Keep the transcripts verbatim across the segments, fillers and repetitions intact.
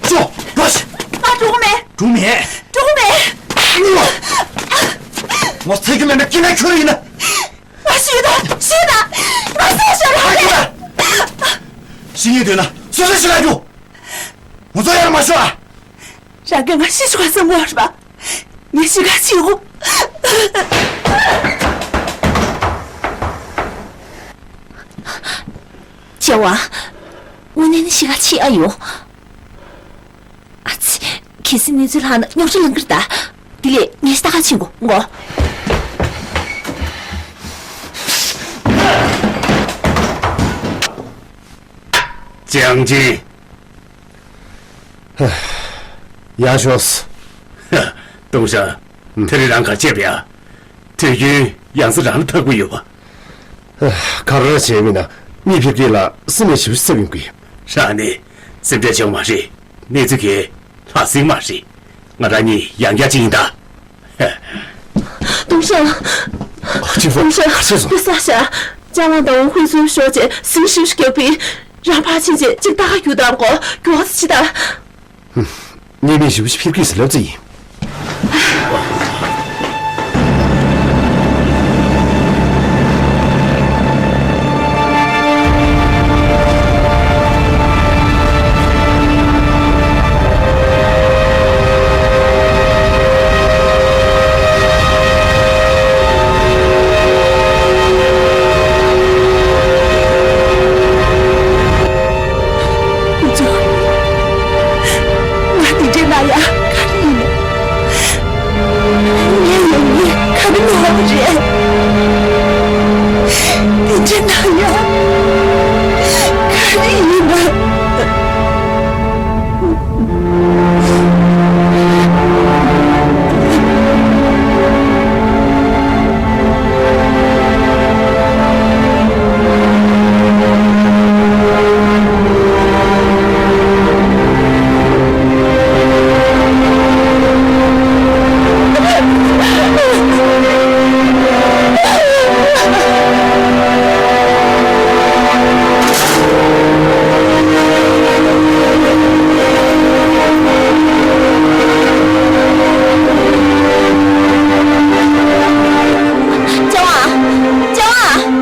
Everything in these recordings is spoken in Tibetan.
ཅོ། ལོ་ཤི། ང་འགྲོ་གི་མེད། འགྲོ་མེད། འགྲོ་གི་མེད། ངོ་ཚ་རྒྱུ་མེད་ན་སྐྱེ་ན་ཁྱོད་ཡིན་ན། ང་ཞུས་དང་ཞུས་དང་། ང་སེམས་ཤོར་ར་རེད། ཤི་ཡིན་འདོད་ན་སོ་སོ་ཤི་ལ་རྒྱུ། ང་ཚོ་ཡར་མ་ཤོག་ཨ། རང་གིས་ང་ཤི་ཆོག་ག་བསམ་གོ་རེད་པ། ངས་ཤི་ག་ཤི་གོ། ཆེ་བ། དངོས་གནས་ནི་ཤི་ག་ཤི་ཨ་ཡོང་། ཨ་ཙི། གལ་སྲིད་གནས་ཚུལ་ལྷག་ན་རྙོག་དྲ་ལངས་ཀྱི་རེད་ད། དེ་ལས་ངས་ཤི་ད་ག་ཕྱིན་གོ་ངོ་། ཅང་ཅི། ཡག་ཤོས། ཧ། ཏུང་ཧྲན། ཨུམ། དེ་རིང་རང་ག་བྱས་པ་ཡ། དུས་རྒྱུན་ཡང་སེ་རང་ལ་ཐག་པ་ཡོད་པ། ཧ། ག་རེ་བྱས་མིན་ན་མི་ཕེབས་མཁན་ལ་སེམས་ནས་ཞེ་པོ་ཅིག་འཚབ་ཡོང་གི་ཡོད། རང་ནི་སེམས་ཁྲལ་བྱེད་དགོས་མ་རེད། གནས་ཚུལ་གྱི་ལྷག་སྲིད་མ་རེད། ང་རང་གཉིས་ཡང་བསྐྱར་གཅིག་ཡིན་ད། ཧ། ཏུང་ཧྲན། ཅི་ཧྥུ། ཏུང་ཧྲན། ག་རེ་བྱས་སོང་། དེ་ས་ཤ། ཅང་ཝང་དང་ཝུན་ཧུའེ་ཚོ་ཤོག་ཅེས་ཟིང་ཞིབ་ཞིག་བརྒྱབ་པས། རང་ཕར་ཕྱིན་རྗེས་གཅིག་ལྟ་ག་རྒྱུགས་དང་གོ། མགྱོགས་ཙམ་བྱེད་དང་། ཧུམ། གནད་མེད་ཞེ་པོ་ཅིག་ཕེབས་ཀྱི་ཟེར་ལབ་ཙམ་ཡིན། ང་འདི་འདྲའི་ན་ཡ་ག་རེ་ཡིན། ངས་ཡང་ངས་ག་རེ་ལབ་པ་རེད། འདི་འདྲའི་ན་ཡ་ག་རེ་ཡིན་ན། ལྕམ་ཨ། ལྕམ་ཨ།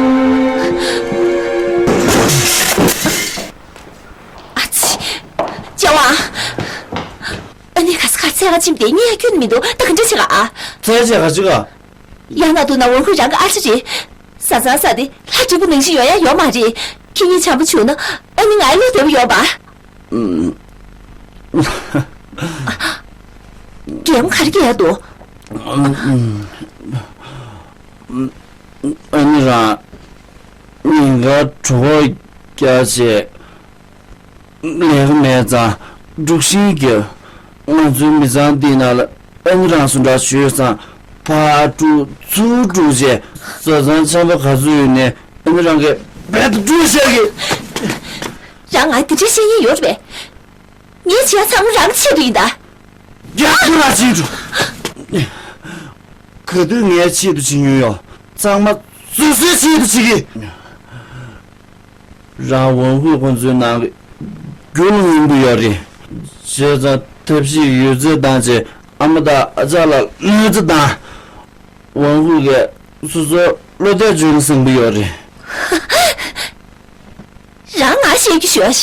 ཨ་ཙི། ལྕམ་ཨ། ཨ་ནི་ག་ས་ག་ཚད་ག་ཕྱིན་ཏེ་གཉིད་ཡང་ཁྱོན་མི་འདུག་ད་ག་འདྲ་བྱེད་ག་ཨ། ཚད་བྱེད་ག་ཅི་ག་ཡང་ན་དུ་ན་འོ་ཁོ་རང་གི་ཨ་ཅེ་རེད། བཟའ་ཚང་ས་དེ་ལྷ་འབྲས་བུ་ནང་བཞིན་ཡོང་ཡ་ཡོད་མ་རེད། ཁྱེད་གཉིས་འཆམ་པོ་བྱུང་ན་ཨ་ནི་ང་ཡི་བློ་བདེ་བོ་ཡོད་པ། ཨུམ། རྒན་མོ་ག་རེ་སྐྱེ་ཡ་འདུག་ཨ་ནི་རང་ཉིན་དཀར་གྲོད་ཁོག་རྒྱགས་བྱས། ལས་ཀ་མེད་ཙང་དཀྲུག་ཤིང་རྒྱག་ང་ཚོའི་མི་ཚང་འདིའི་ནང་ལ་ཨ་ནི་རང་སུ་འདྲ་ཞུས་ཙང་ཕར་དཀྲུག་ཚུར་དཀྲུག་བྱས། བཟའ་ཚང་ཆམ་པ་ག་ཚོད་ཡོད་ནའི་ཨ་ནི་རང་གིས་རྦད་དེ་དཀྲུག་བཞག་གི། རང་ང་དེ་འདྲའི་བཤད་ཡས་ཡོད་རེད་པས། ངས་བྱས་ཚང་མ་རང་ཆེད་དུ་ཡིན་ད། ཡག་པོ་ར་བྱེད་འགྲོ། ག་དུས་ངའི་ཆེད་དུ་བྱེད་མྱོང་ཡོད། ཚང་མ་སོ་སོའི་ཆེད་དུ་བྱེད་ཀྱི། རང་ཝང་ཧུའེ་ཁོང་ཚོའི་ནང་གི་རྒྱུ་ལ་སྙིང་པོ་ཡོད་རེད། བྱས་ཙང་ཐབས་ཤེས་ཡོད་ཚད་བཏང་བྱས་ཨ་མ་དང་ཨ་ཅག་ལ་གནོད་འཚེ་བཏང་། ཝང་ཧུའེ་གིས་སོ་སོར་བློ་གཏད་བཅོལ་ན་བཟང་པོ་ཡོད་རེད། རང་ང་བཤད་རྒྱུ་ཞོག་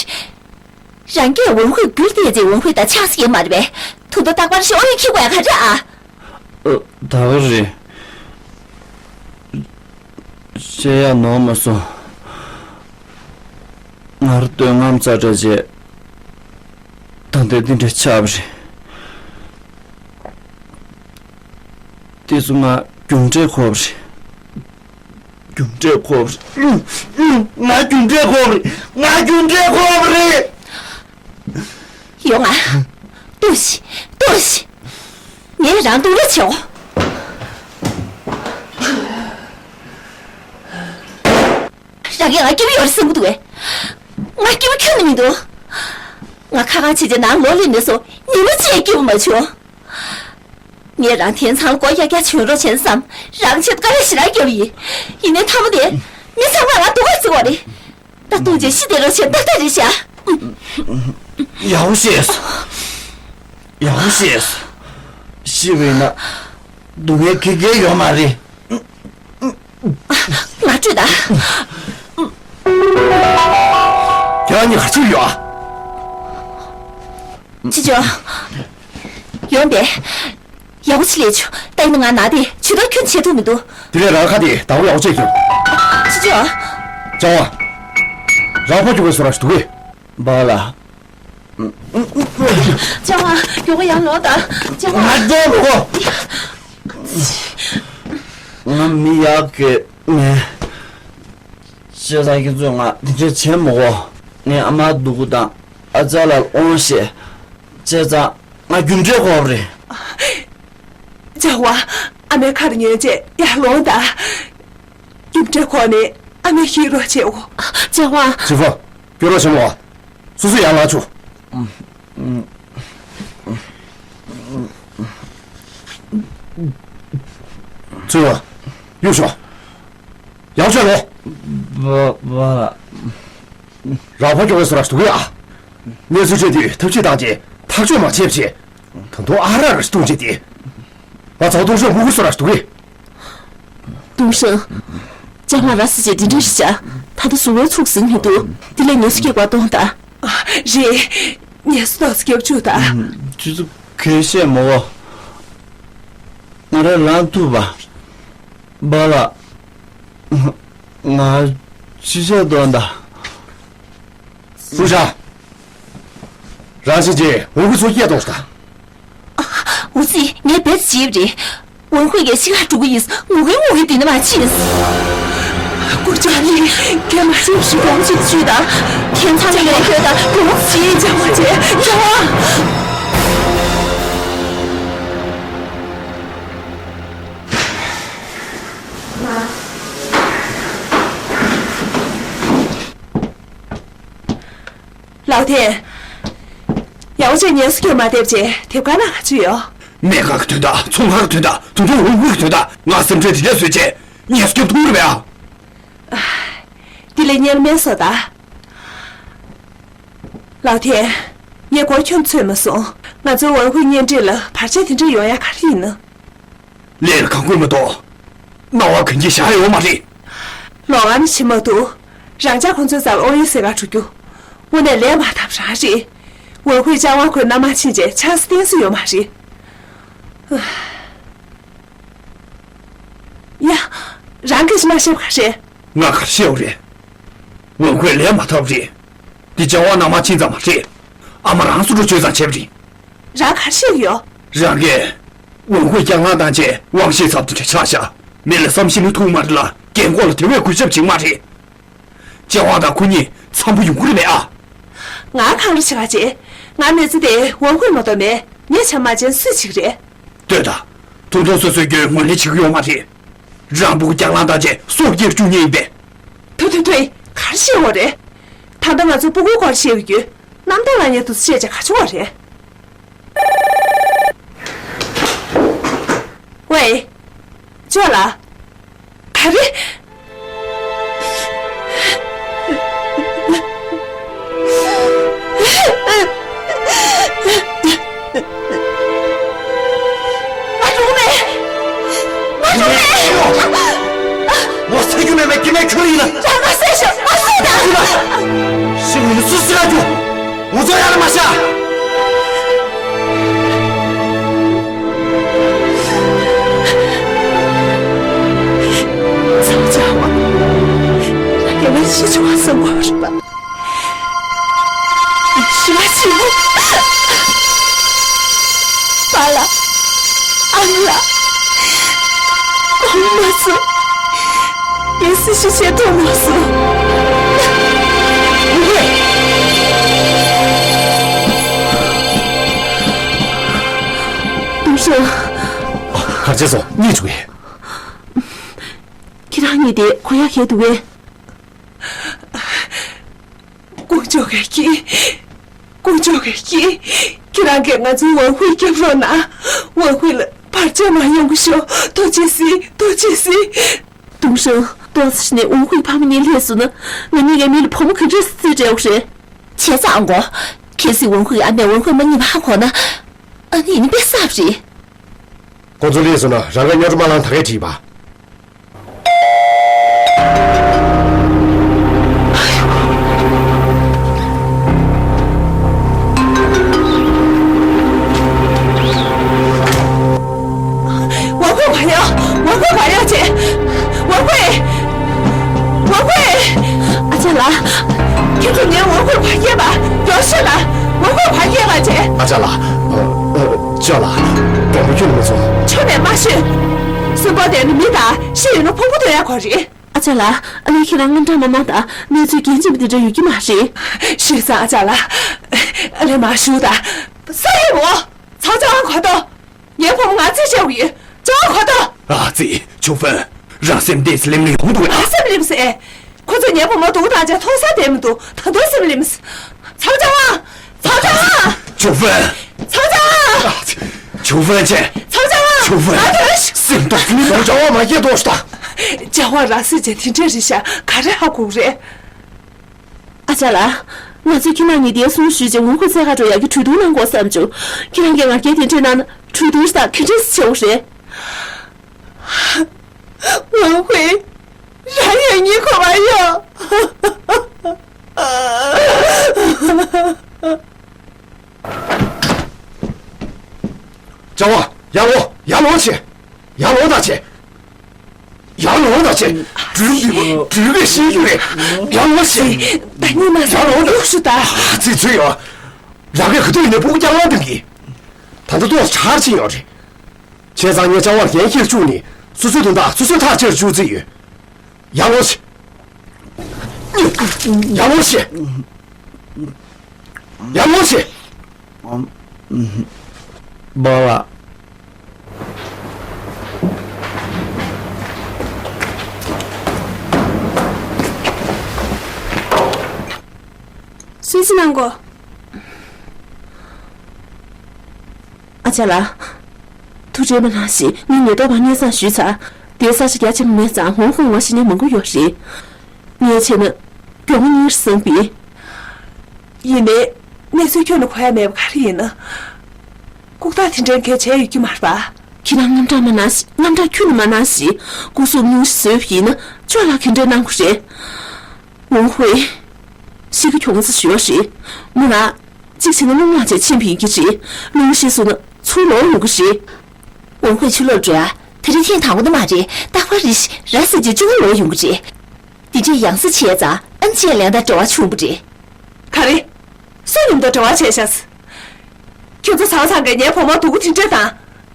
རང་གིས་ཝང་ཧུའེ་རྒྱུ་བལྟས་ཚེ་ཝང་ཧུའེ་དང་ཆགས་སྲིད་ཀྱི་མ་རེད་པས། ཐུགས་དོན་རྟག་པར་ཤོད། ཨོ་ཡ་ཁྱི་དགོས་ཡ་ག་རེ་ཨ། ཨ། ད་ག་རེད། བཤད་ཡག་ནོར་མ་སོང་། ང་རང་འདོད་རྔམ་ཙག་སྦྲ་བྱས། ད་ལྟ་འདི་འདྲ་ཆགས་པ་རེད། དེ་ཚོ་ང་རྒྱུ་འབྲས་ཁོག་པ་རེད། རྒྱུ་འབྲས་ཁོག་པ་རེད། ང་རྒྱུ་འབྲས་ཁོག་པ་རེད། ང་རྒྱུ་འབྲས་ཁོག་པ་རེད། ཡོང་ང་། ལྟོས་ཤིག་ལྟོས་ཤིག་ངས་རང་རྡུང་རེས་བྱེད་འོ། རང་གིས་ང་སྐྱིད་པོ་ཡོད་རེད་བསམ་གྱི་འདུག་གས། ང་སྐྱིད་པོ་ཁྱོན་ནས་མི་འདུག་ང་ཁ་ཁ་བྱས་བྱས་ནང་ལོག་སླེབས་ནས་བཟུང་ཉི་མ་གཅིག་སྐྱིད་པོ་མ་བྱུང་། ངས་རང་དེང་སང་ལ་མགོ་ཡར་རྒྱག་བྱོན་རོགས་བྱས་ན་བསམ། རང་ཆེད་དུ་དཀའ་ལས་ཞེ་དྲག་བརྒྱབ་ཡིན། ཡིན་ནའི་མཐའ་མ་དེ་མི་ཚང་མ་ང་སྡུག་ག་བརྩི་གི་རེད། ད་ཐུགས་རྗེ་ཤི་དེ་རོགས་བྱས་ཏག་ཏག་རེད་ཤག་ཡག་པོ་བཤད་སོང་། ཡག་པོ་བཤད་སོང་། ཤི་བས་ན་སྡུག་བསྔལ་ག་གེ་ཡོད་མ་རེད། ང་སྤྲོད་ད། ཁྱེད་རང་གཉིས་ག་རེ་བྱེད་ཡོད་ཨ། ཅི་ཅོ། ཡོང་པས། ཡག་པོ་ཅིག་ལས་ཆུ། ད་ཡིན་ན་ང་ན་དེ་ཇུས་གཏོགས་ཁྱོན་བྱེད་ཐུབ་མི་འདུག་དེ་ལས་རང་ཁ་དེ་བདག་པོ་ཡག་པོ་བྱེད་རྒྱུ། ཅི་ཅོ། ཅང་བ། རང་ཕར་རྒྱུག་གི་སོ་ར་ཞིག་འདུག་གས། བ་ལ། ཅང་བ། མགྱོགས་པོ་ཡར་ལོངས་དང་། ཅང་བ། ང་འགྲོ་མི་དགོས། ང་མི་ཡག་གི་མེད། བྱས་ཙང་ཁྱེད་ཚོས་ང་དེ་འདྲ་བྱེད་མི་དགོས། ངས་ཨ་མ་སྡུག་པོ་དང་ཨ་ཅག་ལ་དབང་བཤད། བྱས་ཙང་ང་རྒྱུ་འབྲས་ཁོག་རེད། ཅང་བ། ཨ་མའི་ཁ་ལ་ཉོན་བྱས་ཡར་ལོངས་དང་། རྒྱུ་འབྲས་ཁོག་ནས་ཨ་མའི་ཤི་རོགས་བྱེད་འོ། ཅང་བ། ཅི་ཧྥ། སྐྱོ་རོགས་བྱེད་མ། སོ་སོ་ཡར་ལངས་ཆོག་ཚུལ་བ། གཡུག་ཤོག་ཡར་བྱོན་ལོ། བ་བ། རང་ཕར་རྒྱུག་གི་སོ་ར་ཞིག་འདུག་གས་ཨ། གནས་ཚུལ་འཕྲད་དུས་ཐབས་ཤེས་བཏང་རྗེས་ཐག་གཅོད་མ་བྱས་པ་བྱས། ད་དུང་ཨ་ར་ར་ཞིག་བཏུང་རྗེས་དེ། ང་ཚོ་ཏུང་ཧྲེང་མུ་གུ་སོ་ར་ཞིག་འདུག་གས། ཏུང་ཧྲེང་། ཅང་བ་ར་སི་ཅེ་འདི་འདྲ་ཞིག་བྱ། ད་ལྟ་གཟུགས་པོའི་ཚུགས་ཟིན་མི་འདུག་དེ་ལས་ངལ་གསོ་སྐྱེལ་དགོས་གཏོང་དང་། རེད། ངལ་གསོ་ཏོག་ཙམ་རྒྱབ་བཅུག་དང་། ཁྱོད་ཚོ་གལ་བཤད་མ་དགོས། ང་རང་ལངས་ཐུབ་པ། བ་ལ། ང་ཕྱི་བཤད་དོན་དང་། སུ་ཤ། རང་བཞིན་གྱིས་འོ་གི་ཚོ་སྐྱེས་གཏོང་ཤ། འུ་ཙི་ངས་བེད་བྱེད་རེད། ཝུན་ཧུའེ་གིས་ཤི་ཁ་འགྲོ་གི་ཡིན། ངུ་གིན་ངུ་གིན་འདི་ནས་མ་ཕྱིན། ཀུ་ཅོ་ལི་ཁྱེད་མ་ཤེས་ཤིག་གོང་ཅིག་ཅུས་དང་། ཁྱེད་ཚང་མ་ལས་ཁྱོད་དང་གོང་ཅིག་ཅང་བ་བྱེད་ཅང་བ། ལའོ་ཐེན། ཡང་བྱས་ངལ་གསོ་རྒྱབ་མ་བསྡད་རྗེས་དེབ་ཁང་ནང་ག་ཚོད་ཡོད། སྨན་ཁང་གི་དོན་དག་ཚོང་ཁང་གི་དོན་དག་དུང་དུང་འུ་འུ་གི་དོན་དག་ང་སེམས་ཁྲལ་དེ་འདྲ་བཟོས་རྗེས་ངལ་གསོ་རྒྱབ་ཐུབ་རེད་པས་ཨ། དེ་ལས་གཉེར་སྨན་བཟོ་དང་། ལའོ་ཐེན། ངས་སྒོར་ཁྱོན་ཚོད་མ་སོང་། ང་ཚོའི་ཝན་ཧུའེ་གཉེན་སྒྲིག་ལ་བར་ཆད་དེ་འདྲ་ཡོང་ཡ་ག་རེ་ཡིན་ནམ། ལས་ལ་གང་དགོས་མ་གཏོགས། སྣང་བ་གང་གིས་བཞག་ཡོད་མ་རེད། ལོག་ཨ་ནི་བྱེད་མ་ཐུབ། རང་ཅག་ཁོང་ཚོའི་རྩ་ལ་ཨོ་ཡེ་སེ་ག་འགྲོ་རྒྱུ། དངོས་གནས་ལས་མ་ཐབས་རང་རེད། ཝན་ཧུའེ་ཅང་ཝང་ཁོའི་མནའ་མ་ཕྱིན་རྗེས་ཆང་ས་བསྟན་ས་ཡོད་མ་རེད། ཡ། རང་གིས་མ་ཤེས་པ་ག་རེད། ང་ག་རེ་བཤད་འོ་རེད། ཝང་ཧུའེ་ལས་མ་ཐབས་རེད། འདི་ཅང་ཝང་མནའ་མ་ཕྱིན་ཙམ་མ་རེད། ཨ་མ་རང་སུ་འགྲོ་བྱོས་ཙང་བྱས་པ་རེད། རང་ག་རེ་བཤད་ཀྱི་ཡོད། རང་གིས། ཝང་ཧུའེ་སྐྱག་ལང་བཏང་རྗེས་དབང་ཤེད་ཚབ་དེ་འདྲ་ཆགས་ཤག་མི་ལ་བསམ་ཤེས་ནི་ཐུག་མ་རེད་ལ་རྒན་འཁོགས་ལ་དེ་བས་གུས་ཞབས་བྱེད་མ་རེད། ཅང་ཝང་དང་ཁོ་གཉིས་འཚམ་པོ་ཡོང་གི་རེད་པས་ཨ། ང་གང་རེ་བྱེད་ག་བྱེད། ང་མི་ཚེ་དེ་ཝང་ཧུའེ་མ་གཏོགས་མེད། ངས་བྱས་མ་བྱས་སུས་བྱེད་ཀྱི་རེད། ལྟོས་དང་། ཐུང་ཐུང་སོ་སོའི་རྒྱུ་ངོས་ལེན་བྱེད་ཀྱི་ཡོད་མ་རེད། རང་བུ་སྐྱག་ལང་བཏང་རྗེས་སྲོག་སྐྱེལ་བཅུག་མཁན་ཡིན་པས། ཐུ་ཐུ་ཐུ། ག་རེ་བཤད་འོ་རེད། ད་ལྟ་ང་ཚོ་སྤུ་གུའི་སྐོར་བཤད་ཀྱི་ཡོད། རྣམ་དག་ལ་ངས་དུ་བཤད་བྱ་ག་བྱུང་བ་རེད། ཝེ། ཅོ་ལགས། ག་རེ། ང་འགྲོ་མེད། ང་འགྲོ་མེད། ངོ་ཚ་རྒྱུ་མེད་པའི་སྐྱེ་དམན་ཁྱོད་ཡིན་ན། རང་ང་བསད་ཤོག་ང་བསད་དང་། ཤི་མི་སུ་སུ་ལ་རྒྱུ། ང་ཚོ་ཡར་མ་བཞག་ཚ་བྱ་བ། རྒན་ལགས་ཤི་བྱུང་བ་བསམ་དགོས་རེད་པ། ཤི་བ་ཤི་བ། པཱ་ལགས། ཨ་མ་ལགས། དགོངས་པ་མ་ཚོམ། ངས་སྲི་ཞུ་བྱེད་ཐུབ་མ་སོང་། ཏུང་ཧྲེང་། གར་བྱས་སོང་། གཉིད་བྱུང་ངས། ཁྱེད་རང་གཉིས་དེ་གོ་ཡག་གལ་འདུག་གས། དཀོན་མཆོག་གིས་ཤེས། དཀོན་མཆོག་གིས་ཤེས། ཁྱེད་རང་གིས་ང་ཚོའི་ཝང་ཧུའེ་སྐྱོབ་རོགས་གནང་། ཝང་ཧུའེ་ལ་བར་ཆད་མ་ཡོང་གི་ཤོག་ཐུགས་རྗེ་གཟིགས། ཐུགས་རྗེ་གཟིགས། ཏུང་ཧྲེང་། ཏོག་ཙམ་ཞིག་ནས་ཝུན་ཧུའེ་ཕ་མ་གཉིས་སླེབས་སོང་ན། ང་གཉིས་ཀའི་མིང་ལ་བུ་མོ་ག་འདྲས་སེ་བརྩི་སྤྲད་དགོས་རེད། བྱས་ཙང་ཨང་གོ། གལ་སྲིད་ཝུན་ཧུའེ་ཨ་མས་ཝུན་ཧུའེ་མ་རྙེད་པ་ཧ་གོ་ན། ཨ་ནི་ཡིན་པས་སྲིད་པ་རེད། ཁོ་ཚོ་སླེབས་སོང་ན་རང་གི་རྙོག་དྲ་མ་ལངས་ད་གས་བྲིས་པ། ཝུན་ཧུའེ་ག་ཡོད། ཝུན་ཧུའེ་ག་ཡོད་ཅེ། ཝུན་ཧུའེ། ཝུན་ཧུའེ། ཨ་ཅག་ལགས། ཁྱེད་ཚོས་ངའི་ཝུན་ཧུའེ་ག་རེ་བྱས་པ། མགྱོགས་ཤོག་ལ། ཝུན་ཧུའེ་ག་རེ་བྱས་པ་ཅེ། ཨ་ཅག་ལགས། ཨ། ཨ། ཅོ་ལགས། དྲང་པོ་ཁྱོན་ནས་མི་ཚོར། ཁྱོན་ནས་མ་ཤོད། སེམས་པ་བདེ་ན་མི་དང་ཤི་ཡོད་ན་ཕུང་པོ་ཐོན་ཡག་གོ་རེད། ཨ་ཅག་ལགས། ཨ་ནི་ཁྱེད་རང་དངངས་སྐྲག་མ་གནང་དང་། གནས་ཚུལ་གལ་ཆེན་པོ་དེ་འདྲ་ཡོད་ཀྱི་མ་རེད། ཤེས་སོང་ཨ་ཅག་ལགས། ཨ་ལས་མ་ཞུ་དང་། ས་ཡོད་མོ། ཚང་ཚང་གོ་ཏོ། ངའི་བུ་མོ་ང་རྩིས་བྱས་ཡོད། ཅོ་གོ་ཏོ། ཨ་ཙི། ཆོས་ཕུན། རང་སེམས་བདེ་སེ་ལེམ་ལེ་ཡོང་འདུག་ཨ། སེམས་ལེམ་སེ། ཁོ་ཚོས་ངའི་བུ་མོ་སྡུག་བཏང་བྱས་མཐོང་ས་བསྡད་མི་འདུག་ད་དུང་སེམས་ལེམ་སེ། ཚང་ཚང་། ཚང་ཚང་། ཆོས་ཕུན། ཚང་ཚང་། ཆོས་ཕུན་ཅན། ཚང་ཚང་། ཆོས་ཕུན། ང་དོན། སེམས་སྡུག་ལེམ་ལེ་ཅོ་བ་མ་སྐྱེས་དོ་ཤ་ད། ཅོ་བ་རང་སེམས་ཅན་དེ་འདྲས་རེད་ཤག་ག་རེ་ཧ་གོ་རེད། ཨ་ཅག་ལགས། ང་ཚོས་ཁྱེད་རང་གཉིས་དེར་སོང་ཞུས་རྗེས་ཝུན་ཧུའེ་བཙལ་ག་འགྲོ་ཡག་གི་གྲོས་བསྡུར་གནང་དགོས་བསམ་བྱུང་། ཁྱེད་རང་གིས་ང་རྒྱལ་དེ་འདྲས་གནང་ན་གྲོས་བསྡུར་ཞིག་དང་ག་འདྲས་སེ་བྱེད་དགོས་རེད། ཝུན་ཧུའེ། རང་ཡང་གཉིད་ཁུག་མ་ཡོང་། ཅོ་བ། ཡར་ལོངས། ཡར་ལོངས་བྱེད། ཡར་ལོངས་དང་བྱེད། ཡར་ལོངས་དང་བྱེད། འགྲུལ་འགྲུལ་གི་ཤེས་རྒྱུ་རེད། ཡར་ལོངས་བྱེད། ད་ཉིན་མ་ཡར་ལོངས་དང་། ཤུ་ད། ཨ་ཙི་ཚོད་ཡོད། རང་གིས་ག་དུས་ནས་སྤུ་གུ་རྐྱང་ལངས་བཏང་གི། ད་ལྟ་ཏོག་ཙམ་ཆག་ཕྱིན་ཡོད་རེད། བྱས་ཙང་ངས་ཅོ་བར་འགན་འཁྱེར་བཅུག་ནས་སོ་སོའི་དོན་དག་སོ་སོས་ཐག་གཅོད་བཅུག་རྩིས་ཡོད། ཡར་ལོངས་བྱེད། ཡར་ལོངས་བྱེད། ཡར་ལོངས་བྱེད། ཨམ། ཨམ། པཱ་ལགས། གསོལ་ཇ་གནང་གོ། ཨ་ཅག་ལགས། ཐུགས་ཁྲལ་མ་གནང་ཞིག་ངས་ཉེན་རྟོག་པར་སྙན་སེང་ཞུས་ཚར། དེར་ས་ཆ་རྒྱ་ཆེན་པོ་མེད་ཙང་ཝུན་ཧུའེ་ངོ་ཤེས་མཁན་མང་པོ་ཡོད་རེད། ངས་བྱས་ན་མགྱོགས་པོ་གཉིད་སངས་པས། ཡིན་ནའི། གནས་ཚུལ་ཁྱོན་ནས་གོ་ཡ་མེད་པ་ག་རེ་ཡིན་ན། ལྐུགས་རྟགས་དེ་འདྲའི་གལ་ཆེ་ཡོད་ཀྱི་མ་རེད་པ། ཁྱེད་རང་དངངས་སྐྲག་མ་གནང་ཞིག་དངངས་སྐྲག་ཁྱོན་ནས་མ་གནང་ཞིག་སྐུ་གཟུགས་སྙུང་གཞི་བཟོས་པ་ཡིན་ན་ཅོ་ལགས་ག་འདྲས་གནང་དགོས་རེད། ཝུན་ཧུའེ། ཤི་གི་གྱོང་ཚ་ཞུ་བ་རེད། མོ་རང་། གཅིག་བྱས་ན་རླུང་ལངས་བྱས་ཕྱིན་པ་ཡིན་གྱི་རེད། རླུང་ཤེས་སོང་ན་ཚུར་ལོག་ཡོང་གི་རེད། ཝུན་ཧུའེ་ཕྱིར་ལོག་འགྲོ་ཡ། དེ་རིང་ཐེངས་དང་པོ་དེ་མ་རེད། རྟག་པར་རེ་བཞིན་ར་བཟི་བྱས་ཕྱི་ལོགས་ལོག་ཡོང་གི་རེད། འདི་འདྲའི་ཡང་སེ་བྱས་ཙང་ཨ་ནི་ཅིག་ལན་དང་འབྲེལ་བ་བྱུང་བ་རེད། ག་རེ། སུ་མཉམ་དུ་འབྲེལ་བ་བྱས་ཤག་ཁྱོད་ཚོ་ཚང་ཚང་གིས་ངའི་བུ་མོ་སྡུག་པོ་དེ་འདྲ་དང་།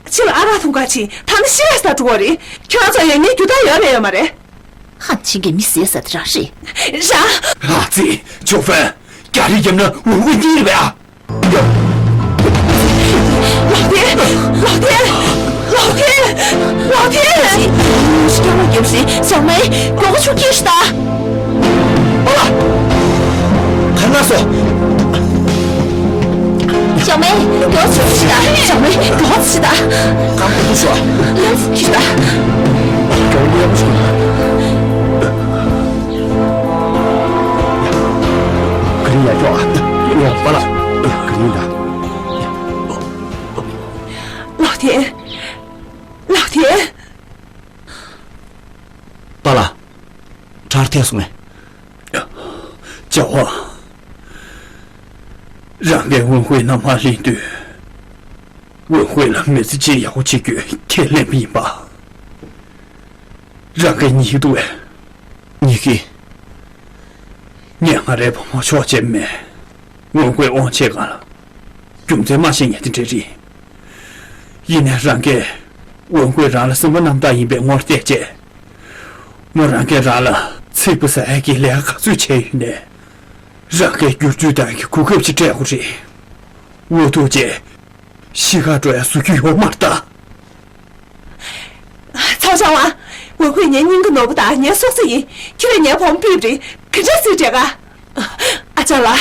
ཕྱི་ལ་ཨ་རག་འཐུང་ག་ཕྱིན། ཐ་ན་ཤི་ཡ་ས་འགྲོ་བ་རེད། ཁྱོད་རང་ཚོ་ཡང་ངའི་རྒྱུ་དག་ཡོད་རེད་ཡོད་མ་རེད། ཧམ་ཆེན་གྱི་མི་ཟས་ས་དེ་རང་རེད། རང་། ཨ་ཙི། ཆོས་ཕུན། རྒྱ་རིགས་རྒྱབ་ན་འུ་འུ་གཉིས་རེད་པས་ཨ། ལག་ལྡན། ལག་ལྡན། ལག་ལྡན། ལག་ལྡན། ཞི་ཀྱང་ལ་རྒྱབ་སྲིད་ཞང་མའི་མགྱོགས་པོ་ཆུ་སྐྱེལ་ཤི་ད། ཨོ་ལ། ག་ན་སོ། ཞང་མའི་མགྱོགས་ཆུ་ཤི་ད། ཞང་མའི་མགྱོགས་ཆུ་ད། ཀམ་པོ་ཏུ་སོ། ཡང་ཤི་ད། མགྱོགས་ཡང་ཤི་ད། ག་རེ་ཡ་ཀྱོ་ཨ། ཡ་པ་ལ། ག་རེ་ཡིན་ད། ལག་ལྡན། ལག་ལྡན། པཱ་ལགས། དྲག་ཐལ་སོང་ངས། ཅོ་བ། རང་གིས་ཝུན་ཧུའེ་ནང་མར་ལེན་དུས། ཝུན་ཧུའེ་ལ་མི་ཚེ་གཅིག་ཡག་པོ་བྱེད་རྒྱུའི་ཁས་ལེན་པ་ཡིན་པ། རང་གིས་ཉེས་ཀྱི་འདུག་གས། ཉེས་ཀྱི། ངས་ང་རའི་བུ་མོ་ཕྱོགས་གཅིག་མེད། ཝུན་ཧུའེ་དབང་ཆའི་སྒང་ལ་རྒྱུ་མཚན་མ་ཤེས་མཁན་དེ་འདྲ་རེད། ཡིན་ནའི་རང་གིས་ཝུན་ཧུའེ་རང་ལ་སེམས་པ་རྣམ་དག་ཡིན་པའི་ངོ་བལྟས་བྱས། མོ་རང་གིས་རང་ལ་ཚིག་པ་ཟ་ཡག་གི་ལས་ཀ་ག་ཚོད་བྱས་ཡོད་ནའི། རང་གིས་བསྒྱུར་བཅོས་གཏོང་ཡག་གི་གོ་སྐབས་ཅིག་སྤྲད་དགོས་རེད། འུ་ཐུག་བྱས། ཤི་ཁར་འགྲོ་ཡག་བཟོ་རྒྱུ་ཡོད་མ་རེད་ད། ཚའོ་ཞང་ཝང་། ཝུན་ཧུའེ་ངའི་སྙིང་གི་ནོར་བུ་དང་ངའི་སྲོག་རྩ་ཡིན། ཁྱེད་རང་ངའི་བུ་མོ་ཕུད་པ་རེད། ག་འདྲས་སེ་འགྲིག་ག། ཨ་ཅག་ལགས།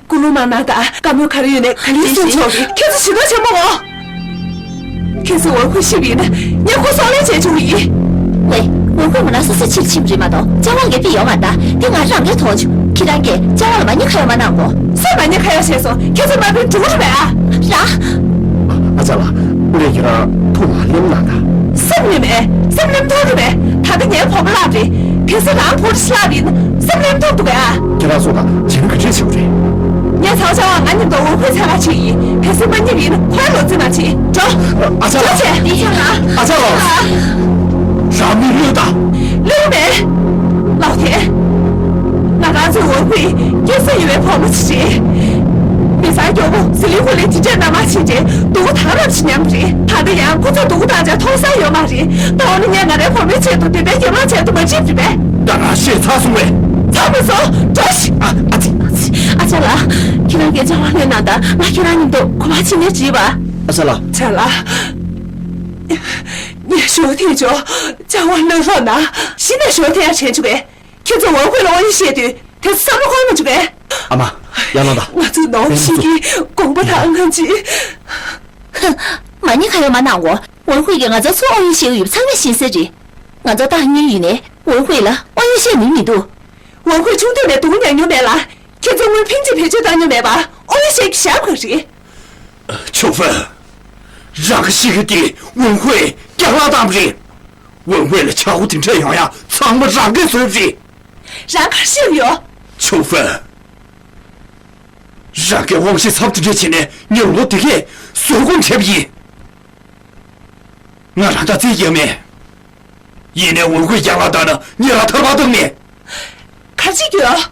སྐུ་རླུང་མ་གནང་དང་། བཀའ་མོལ་ག་རེ་ཡོད་ནའི་ག་ལེར་གསུང་ཆོག་གི། ཁྱེད་ཚོ་ཞེ་དྲག་ཆེན་པོ་ངོ་། ཁྱེད་ཚོས་ཝུན་ཧུའེ་ཤི་བ་ཡིན་ན་ངས་ཁོ་སྲོག་ལན་འཇལ་ཆོག་གི་ཡིན། ཝེ། ཝུན་ཧུའེ་ང་རང་སོ་སོའི་ཕྱིར་ཕྱིན་རེད་མ་གཏོགས་ཅཱ་ཝང་གིས་ཕྱིར་ཡོང་མ་རེད། ད་འདི་ང་རང་གིས་མཐོང་བྱུང་། ཁྱེད་རང་གིས་ཅཱ་ཝང་ལ་མ་ཉེས་ཁ་གཡོག་མ་གནང་གོ། སུས་མ་ཉེས་ཁ་གཡོག་བྱས་སོང་། ཁྱེད་ཚོ་དམར་པོའི་འབྲུག་རེད་པས་ཨ། རང་། ཨ་ཅག་ལགས། ཨུ་རེ་ཁྱེད་རང་ཐུགས་ལ་ལེམ་གནང་དང་། སེམས་ལེམ་མེད། སེམས་ལེམ་ཐུབ་ཀྱི་མེད། ད་ལྟ་ངའི་བུ་མོ་ལགས་རེད། གལ་སྲིད་རང་བུ་ཕྱི་ལགས་རེད་ན་སེམས་ལེམ་ཐུབ་འདུག་གས་ཨ། ཁྱེད་རང་སོང་དང་བྱས་ན་ག་འདྲས་བྱེད་དགོས་རེད། ངས་ཚའོ་ཅཱ་ཝང་ང་མཉམ་དུ་ཝུན་ཧུའེ་འཚོལ་ག་ཕྱིན་ཡིན། གལ་སྲིད་མ་རྙེད་པ་ཡིན་ན་ཁོའི་ལོ་རྩིས་མ་བྱེད། འགྲོ། ཨ་ཅག་ལགས། འགྲོ་བྱས། འདི་ཁྱེད་རང་། ཨ་ཅག་ལགས། རང་མི་བློས་བཏང་། བློས་མེད། ལགས་ཏེ། ང་རང་ཚོའི་ཝུན་ཧུའེ་སྐྱེས་ས་ཡོད་པའི་བུ་མོ་ཞིག་རེད། མི་ཚང་མགྱོགས་པོ་ཟི་ལིང་ཧུ་ལི་དེ་འདྲས་མནའ་མ་བྱས་རྗེས་སྡུག་པོ་དང་རབས་ཤིག་མྱངས་པ་རེད། ད་ལྟ་ཡང་ཁོ་ཚོས་སྡུག་པོ་དང་བཅས་མཐོང་ས་ཡོད་མ་རེད། ད་འོ་ན་ངས་ང་རའི་བུ་མོའི་ཆེད་དུ་དེ་འདྲའི་གྱེན་ལངས་བྱས་འདུག་མ་བྱེད་པ་རེད་པས། ད་ང་ཤེས་ཚར་སོང་བས། ཚར་མི་སོང་། འགྲོ་ཞིག་ཨ་ཨ་ཙི། ཨ་ཅག་ལགས། ཁྱེད་རང་གིས་ཅཱ་ཝང་བློས་གནང་དང་། ང་ཁྱེད་རང་མཉམ་དུ་གོ་བ་ཕྱིན་ནས་བྲིས་པ། ཨ་ཅག་ལགས། ཅཱ་ལགས། ངས་ཞུ་དེ་ཅོ་ཅཱ་ཝང་བློས་རོགས་གནང་། གཞི་ནས་ཞུ་དེ་ཡང་དྲན་བྱུང་བས། ཁྱེད་ཚོ་ཝུན་ཧུའེ་ལ་དབང་ཡོད་བཤད་དུས་དེ་ཚོ་བསམ་བློ་གཏོང་མ་བྱུང་བས། ཨ་མ། ཡར་ལངས་དང་། ང་ཚོའི་ནོར་བུ་ཞིག་གི་དགོངས་པ་དང་ང་ཅི། མ་ཉེས་ཁ་གཡོག་མ་གནང་གོ། ཝུན་ཧུའེ་གིས་ང་ཚོར་སུ་དབང་ཡོད་བཤད་ཀྱི་ཡོད་པ་ཚང་མས་ཤེས་གསལ་རེད། ང་ཚོ་ཏང་ཉིན་ཡིན་ནའི་ཝུན་ཧུའེ་ལ་དབང་ཡོད་བཤད་ནུས་མི་འདུག་ཝུན་ཧུའེ་ཆུང་དུས་ནས་སྡུག་མྱངས་མྱོང་མེད་ལ། ཁྱེད་ཚོ་སྔོན་ཕིན་ཅི་བེད་སྤྱོད་བཏང་མྱོང་མེད་པ་དབང་ཡོད་བཤད་ཀྱི་ཞབས་ག་རེད། ཆོ་ཧྥན། རང་གི་ཤི་གི་དེ་ཝུན་ཧུའེ་རྒྱག་ལག་བཏང་བ་རེད། ཝུན་ཧུའེ་ལ་ཆག་སྒོ་དེ་འདྲ་ཡོང་ཡ་ཚང་མ་རང་གིས་བཟོས་པ་རེད། རང་ག་རེ་ཤེས་ཡོད། ཆོ་ཧྥན། རང་གིས་དབང་ཤེད་ཚབས་དེ་འདྲ་བྱས་ནས་ངའི་ལོ་དེ་གས་ཟོག་གོམས་བྱས་པ་ཡིན། ང་རང་ད་རྩིས་ཡོད་མེད། ཡིན་ནའི་ཝུན་ཧུའེ་རྒྱག་ལག་བཏང་ན་ངས་རང་ཐར་པ་གཏོང་མེད། ག་རེ་བྱེད་ཀྱི་ཡོད།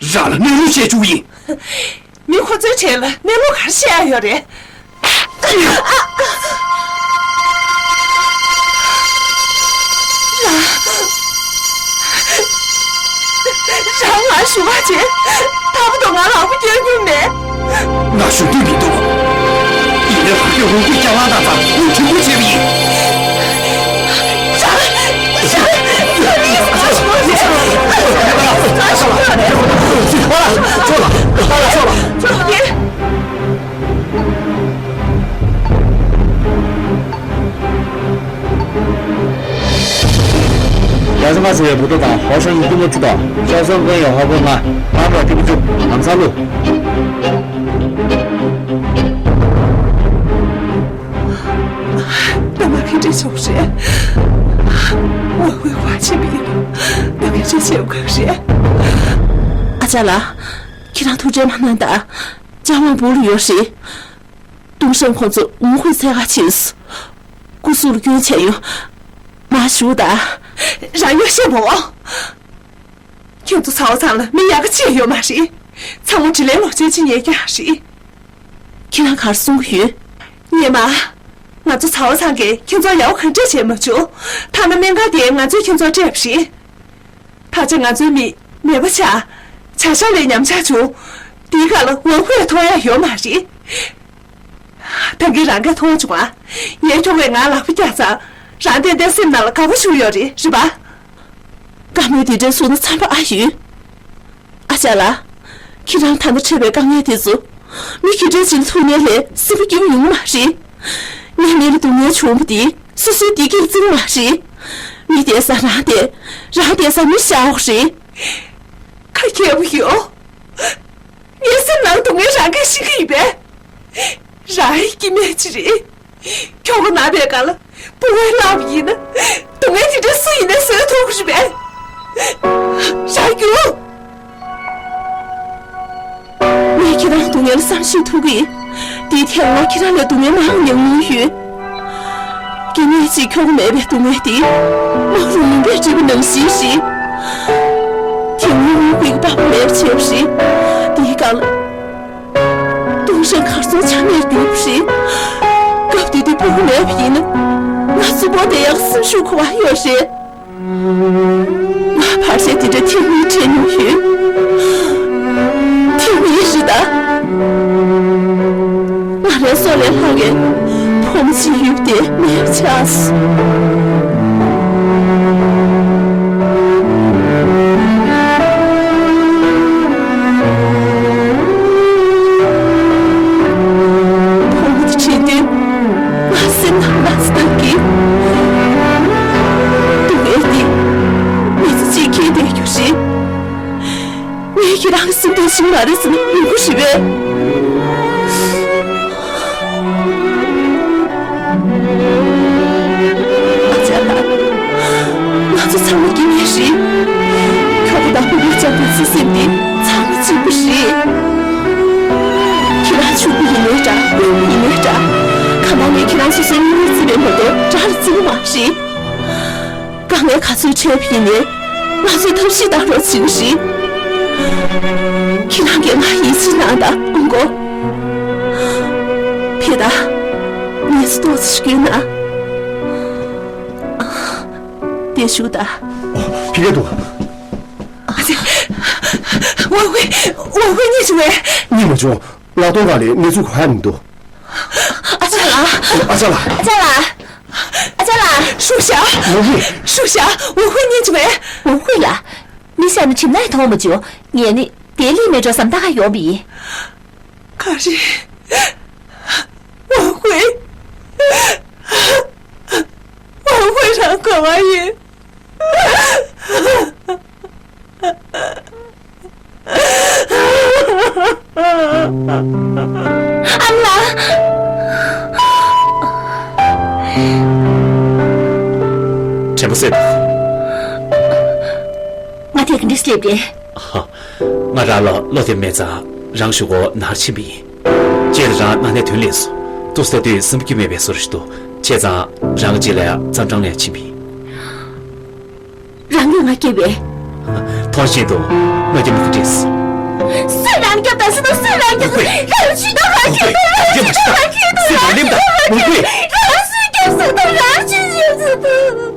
རང་ལ་གནས་ལུགས་བཤད་བཅུག་ཡིན། མི་ཁོ་ཚོའི་གྲས་ལ་གནས་ལུགས་ག་རེ་བཤད་ཡ་ཡོད་རེད། རང་ང་ཞུ་བ་བྱེད། ད་བར་དུ་ང་ལག་པ་སྐྱོར་མྱོང་མེད། ང་ཞུ་འདོད་མི་འདུག་ཡིན་ནའི་ལག་པས་འུ་གུ་སྐྱ་ལང་དང་ཙང་ངས་གྲོས་མོལ་བྱས་པ་ཡིན། རང་། རང་། ང་ཞུ་འདོད་མེད། ང་ཞུ་འདོད་མེད། ཕར་ལ་ཕྱོགས་ལ། ཕར་ལ་ཕྱོགས་ལ། ཕྱོགས་ལ། རྒྱ་ཆེ་མ་ཟེར་བའི་བུ་ཕྲུག་དང་ཧོ་ཧྲན་གྱི་ཏི་མོ་ཁྲི་དང་ཤར་སོང་ཀོན་ཡོ་ཧོ་པོ་ང་རྣམ་པ་ཏི་མོ་ཁྲི་ལམ་སང་ལུ། ད་ང་གི་འདྲེ་ཆོག་རེད། ཝུན་ཧུའེ་བ་ཆེ་མི་ཡིན། ང་གི་འདྲེ་ཆེ་བ་རེད། ཨ་ཅག་ལགས། ཁྱེད་རང་ཐུགས་ཁྲལ་མ་གནང་དང་། ཅཱ་ཝང་སྦུག་ལུ་ཡོད་རེད། ཏུང་ཧྲན་ཁོང་ཚོ་ཝུན་ཧུའེ་འཚོལ་ག་ཕྱིན་སོང་། སྐུ་གཟུགས་ལ་སྐྱོན་ཆེ་ཡོད། མར་བཞུགས་དང་། རང་ཡོད་ཤེས་མོ། ཁྱོད་ཚོ་ཚའོ་ཚང་ལ་མི་ཡག་ག་གཅིག་ཡོད་མ་རེད། ཚང་མ་དྲིན་ལན་ལོག་སྤྱོད་ཅིག་ཉེས་རྐྱང་རེད། ཁྱེད་རང་ག་རེ་གསུང་གི་ཡོད། ངས་མ། ང་ཚོ་ཚའོ་ཚང་གིས་ཁྱེད་ཚོར་ཡག་པོ་ག་འདྲས་བྱས་མ་བྱུང་། ཐ་ན་སྨན་ཁང་དེས་ང་ཚོས་ཁྱེད་ཚོར་སྤྲད་པ་རེད། ད་ཆ་ང་ཚོའི་མི་མེད་པ་ཆགས། བྱ་ཤ་ལས་ཉམས་ཆག་བྱུང་། དེའི་སྒང་ལ་ཝུན་ཧུའེ་མཐོང་ཡ་ཡོད་མ་རེད། ད་གིན་རང་གིས་མཐོང་བྱུང་ཨ། ངའི་ཁྱོ་གས་ང་ལག་པ་བཀྱགས་ཙང་། རང་ཏན་ཏན་སེམས་ནང་ལ་དགའ་པོ་བྱུང་ཡོད་རེད། རེད་པ། བཀའ་མོལ་འདི་འདྲའི་གསུང་ན་འཚམས་པ་ཨ་ཡོད། ཨ་ཅག་ལགས། ཁྱེད་རང་ད་ལྟ་འཕྲད་པའི་དཀའ་ངལ་དེ་ཚོ། མི་ག་འདྲ་ཅིག་ལ་ཐུག་ནའི་ལས་སེམས་པ་སྐྱིད་པོ་ཡོང་གི་མ་རེད། ངའི་མི་ལ་སྡུག་བསྔལ་བྱུང་བ་དེ་སོ་སོའི་བདེ་སྐྱིད་ལ་བརྩི་གི་མ་རེད། མི་བསྡད་ས་རང་བསྡད། རང་བསྡད་ས་མི་བཞག་གི་རེད། ཁ་ཁྱེར་བ་ཡོད། ངའི་སེམས་ནང་སྡུག་བསྔལ་རང་གིས་ཤེས་ཀྱི་ཡིན་པས། རང་ཡི་སྐྱིད་སྨན་ཅིག་རེད། ཁྱོ་ག་ན་བའི་སྒང་ལ་སྤོ་བོས་བླངས་པ་ཡིན་ན། སྡུག་བསྔལ་དེ་འདྲ་སུ་ཡིན་ནའི་བཟོད་ཐུབ་ཀྱི་རེད་པས། རང་རྒྱུགས། ངས་ཁྱེད་རང་སྡུག་བསྔལ་བསམ་ཤེས་ཐུབ་ཀྱི་ཡིན། དེའི་ཐད་ང་ཁྱེད་རང་ལས་སྡུག་བསྔལ་མང་མྱོང་མྱོང་ཡོད། སྐྱེ་གནས་གཅིག་ཁྱོ་ག་མེད་པའི་སྡུག་བསྔལ་དེ། རྨ་རུ་མུན་པས་བསྒྲིབས་པ་ནང་བཞིན་ཞིག་དེ་སྔོན་ངུ་ཁུག་གི་པགས་པ་མེད་པ་བྱས་པ་རེད། དེའི་སྒང་ལ། ཏུང་ཧྲན་གར་སོང་ཆ་མེད་གྱུར་པ་རེད། སྐབས་དེ་དུས་སྤུ་གུ་མེད་པ་ཡིན་ན། ང་རྩུབ་པོ་དེ་ཡང་སེམས་ཤུགས་འཁོར་བ་ཡོད་རེད། ང་བར་ཆད་དེ་འདྲ་ཐེངས་གཉིས་འཕྲད་མྱོང་ཡོད། ཐེངས་གཉིས་རེད་ད། ང་རའི་སྲོག་ལས་ལྷག་གི་བུ་མོ་གཅིག་ཡོད་པ་དེ་མེད་པ་ཆགས་སོང་། བུ་མོ་དེ་ཁྲིད་དུས་ང་སེམས་ནང་ལ་སྟག་གི་སྡུག་ མ་རེད་ཟེར་ན་མི་དགོས་རེད་པས། ཨ་ཅག་ལགས། ང་ཚོ་ཚང་མ་སྐྱེ་དམན་རེད། ཁྱོད་དང་བདག་པོ་ཡོད་ཀྱང་ང་ཚོའི་སེམས་དེ་ཚང་མ་གཅིག་པ་རེད། ཁྱེད་རང་ཕྱུག་པོ་ཡིན་ནའི་འདྲ། དཔོན་པོ་ཡིན་ནའི་འདྲ། གང་ལྟར་ངས་ཁྱེད་རང་སོ་སོའི་སྙིང་ནས་བརྩི་བས་མ་གཏོགས་དགྲ་ལ་བརྩི་གི་མ་རེད། དཀའ་ངལ་ག་ཚོད་འཕྲད་པ་ཡིན་ནའི་ང་ཚོའི་ཐབས་ཤེས་གཏང་རོགས་བྱེད་ཀྱི་རེད། ཁྱེད་རང་གིས་ང་ཡིད་ཆེས་གནང་དང་། ཨོང་ཀོ། ཕེ་ད། ངལ་གསོ་ཏོག་ཙམ་ཞིག་སྐྱོན་ན། དེ་བཞུགས་དང་། ཕི་ཀ་འདུག་ཝང་ཧུའེ། ཝང་ཧུའེ་རྙེད་བྱུང་བས། རྙེད་མ་བྱུང་། ལག་སྟོང་ཁང་ལ་གནས་ཚུལ་གང་ཡང་མི་འདུག་ཨ་ཅག་ལགས། ཨ་ཅག་ལགས། ཨ་ཅག་ལགས། ཨ་ཅག་ལགས། ཨ་ཅག་ལགས། ཧྲུའུ་ཞའོ། ཧྲུའུ་ཞའོ། ཝང་ཧུའེ་རྙེད་བྱུང་བས། ཝང་ཧུའེ་ལགས། མི་ཤ་ནི་གྲིམ་ནག་མཐོང་མ་བྱུང་། ངས་ནི་དེ་ལས་མེད་འགྲོ་བསམ་ད་ག་ཡོང་བ་ཡིན། ག་རེ། ཝང་ཧུའེ། ཝང་ཧུའེ་རང་ག་བ་ཡིན། ཨ་མ་ལགས། དྲན་པ་གསོས་དང་། ང་དེ་ག་འདྲ་སླེབས་རེད། ང་རང་ལ་བློ་བདེ་མེད་ཙང་རང་གཞུག་གུ་ནར་ཕྱིན་པ་ཡིན། རྗེས་ལ་རང་ན་ནས་ཐོན་ལེགས་སོ། འདུག་སེ་བསྡད་དུས་བསམ་རྒྱུ་མེད་པའི་བཟོ་འདྲ་ཞིག་འདུག་བྱས་ཙང་རང་གི་རྗེས་ལ་ཡང་ཙམ་གྲངས་ལ་ཡང་ཕྱིན་པ་ཡིན། རང་གིས་ང་བསྐྱབས་པས། མཐོང་བཞིན་དུ་ང་རྒྱབ་ནས་ཁ་བྲལ་སོང་། སུས་རང་རྒྱབ་དང་ཟེར་དུས། སུས་རང་རྒྱབ། ཨོ་ཧོ། རང་བྱུས་དང་རང་ཁྱེར་དང་། རང་བྱུས་དང་རང་ཁྱེར་དང་། སུས་རང་ལེམ་དང་། ཨོ་ཧོ། རང་སུས་རྒྱབ་ཟེར་དུས། རང་སུས་རྒྱབ་ཟེར་དུས།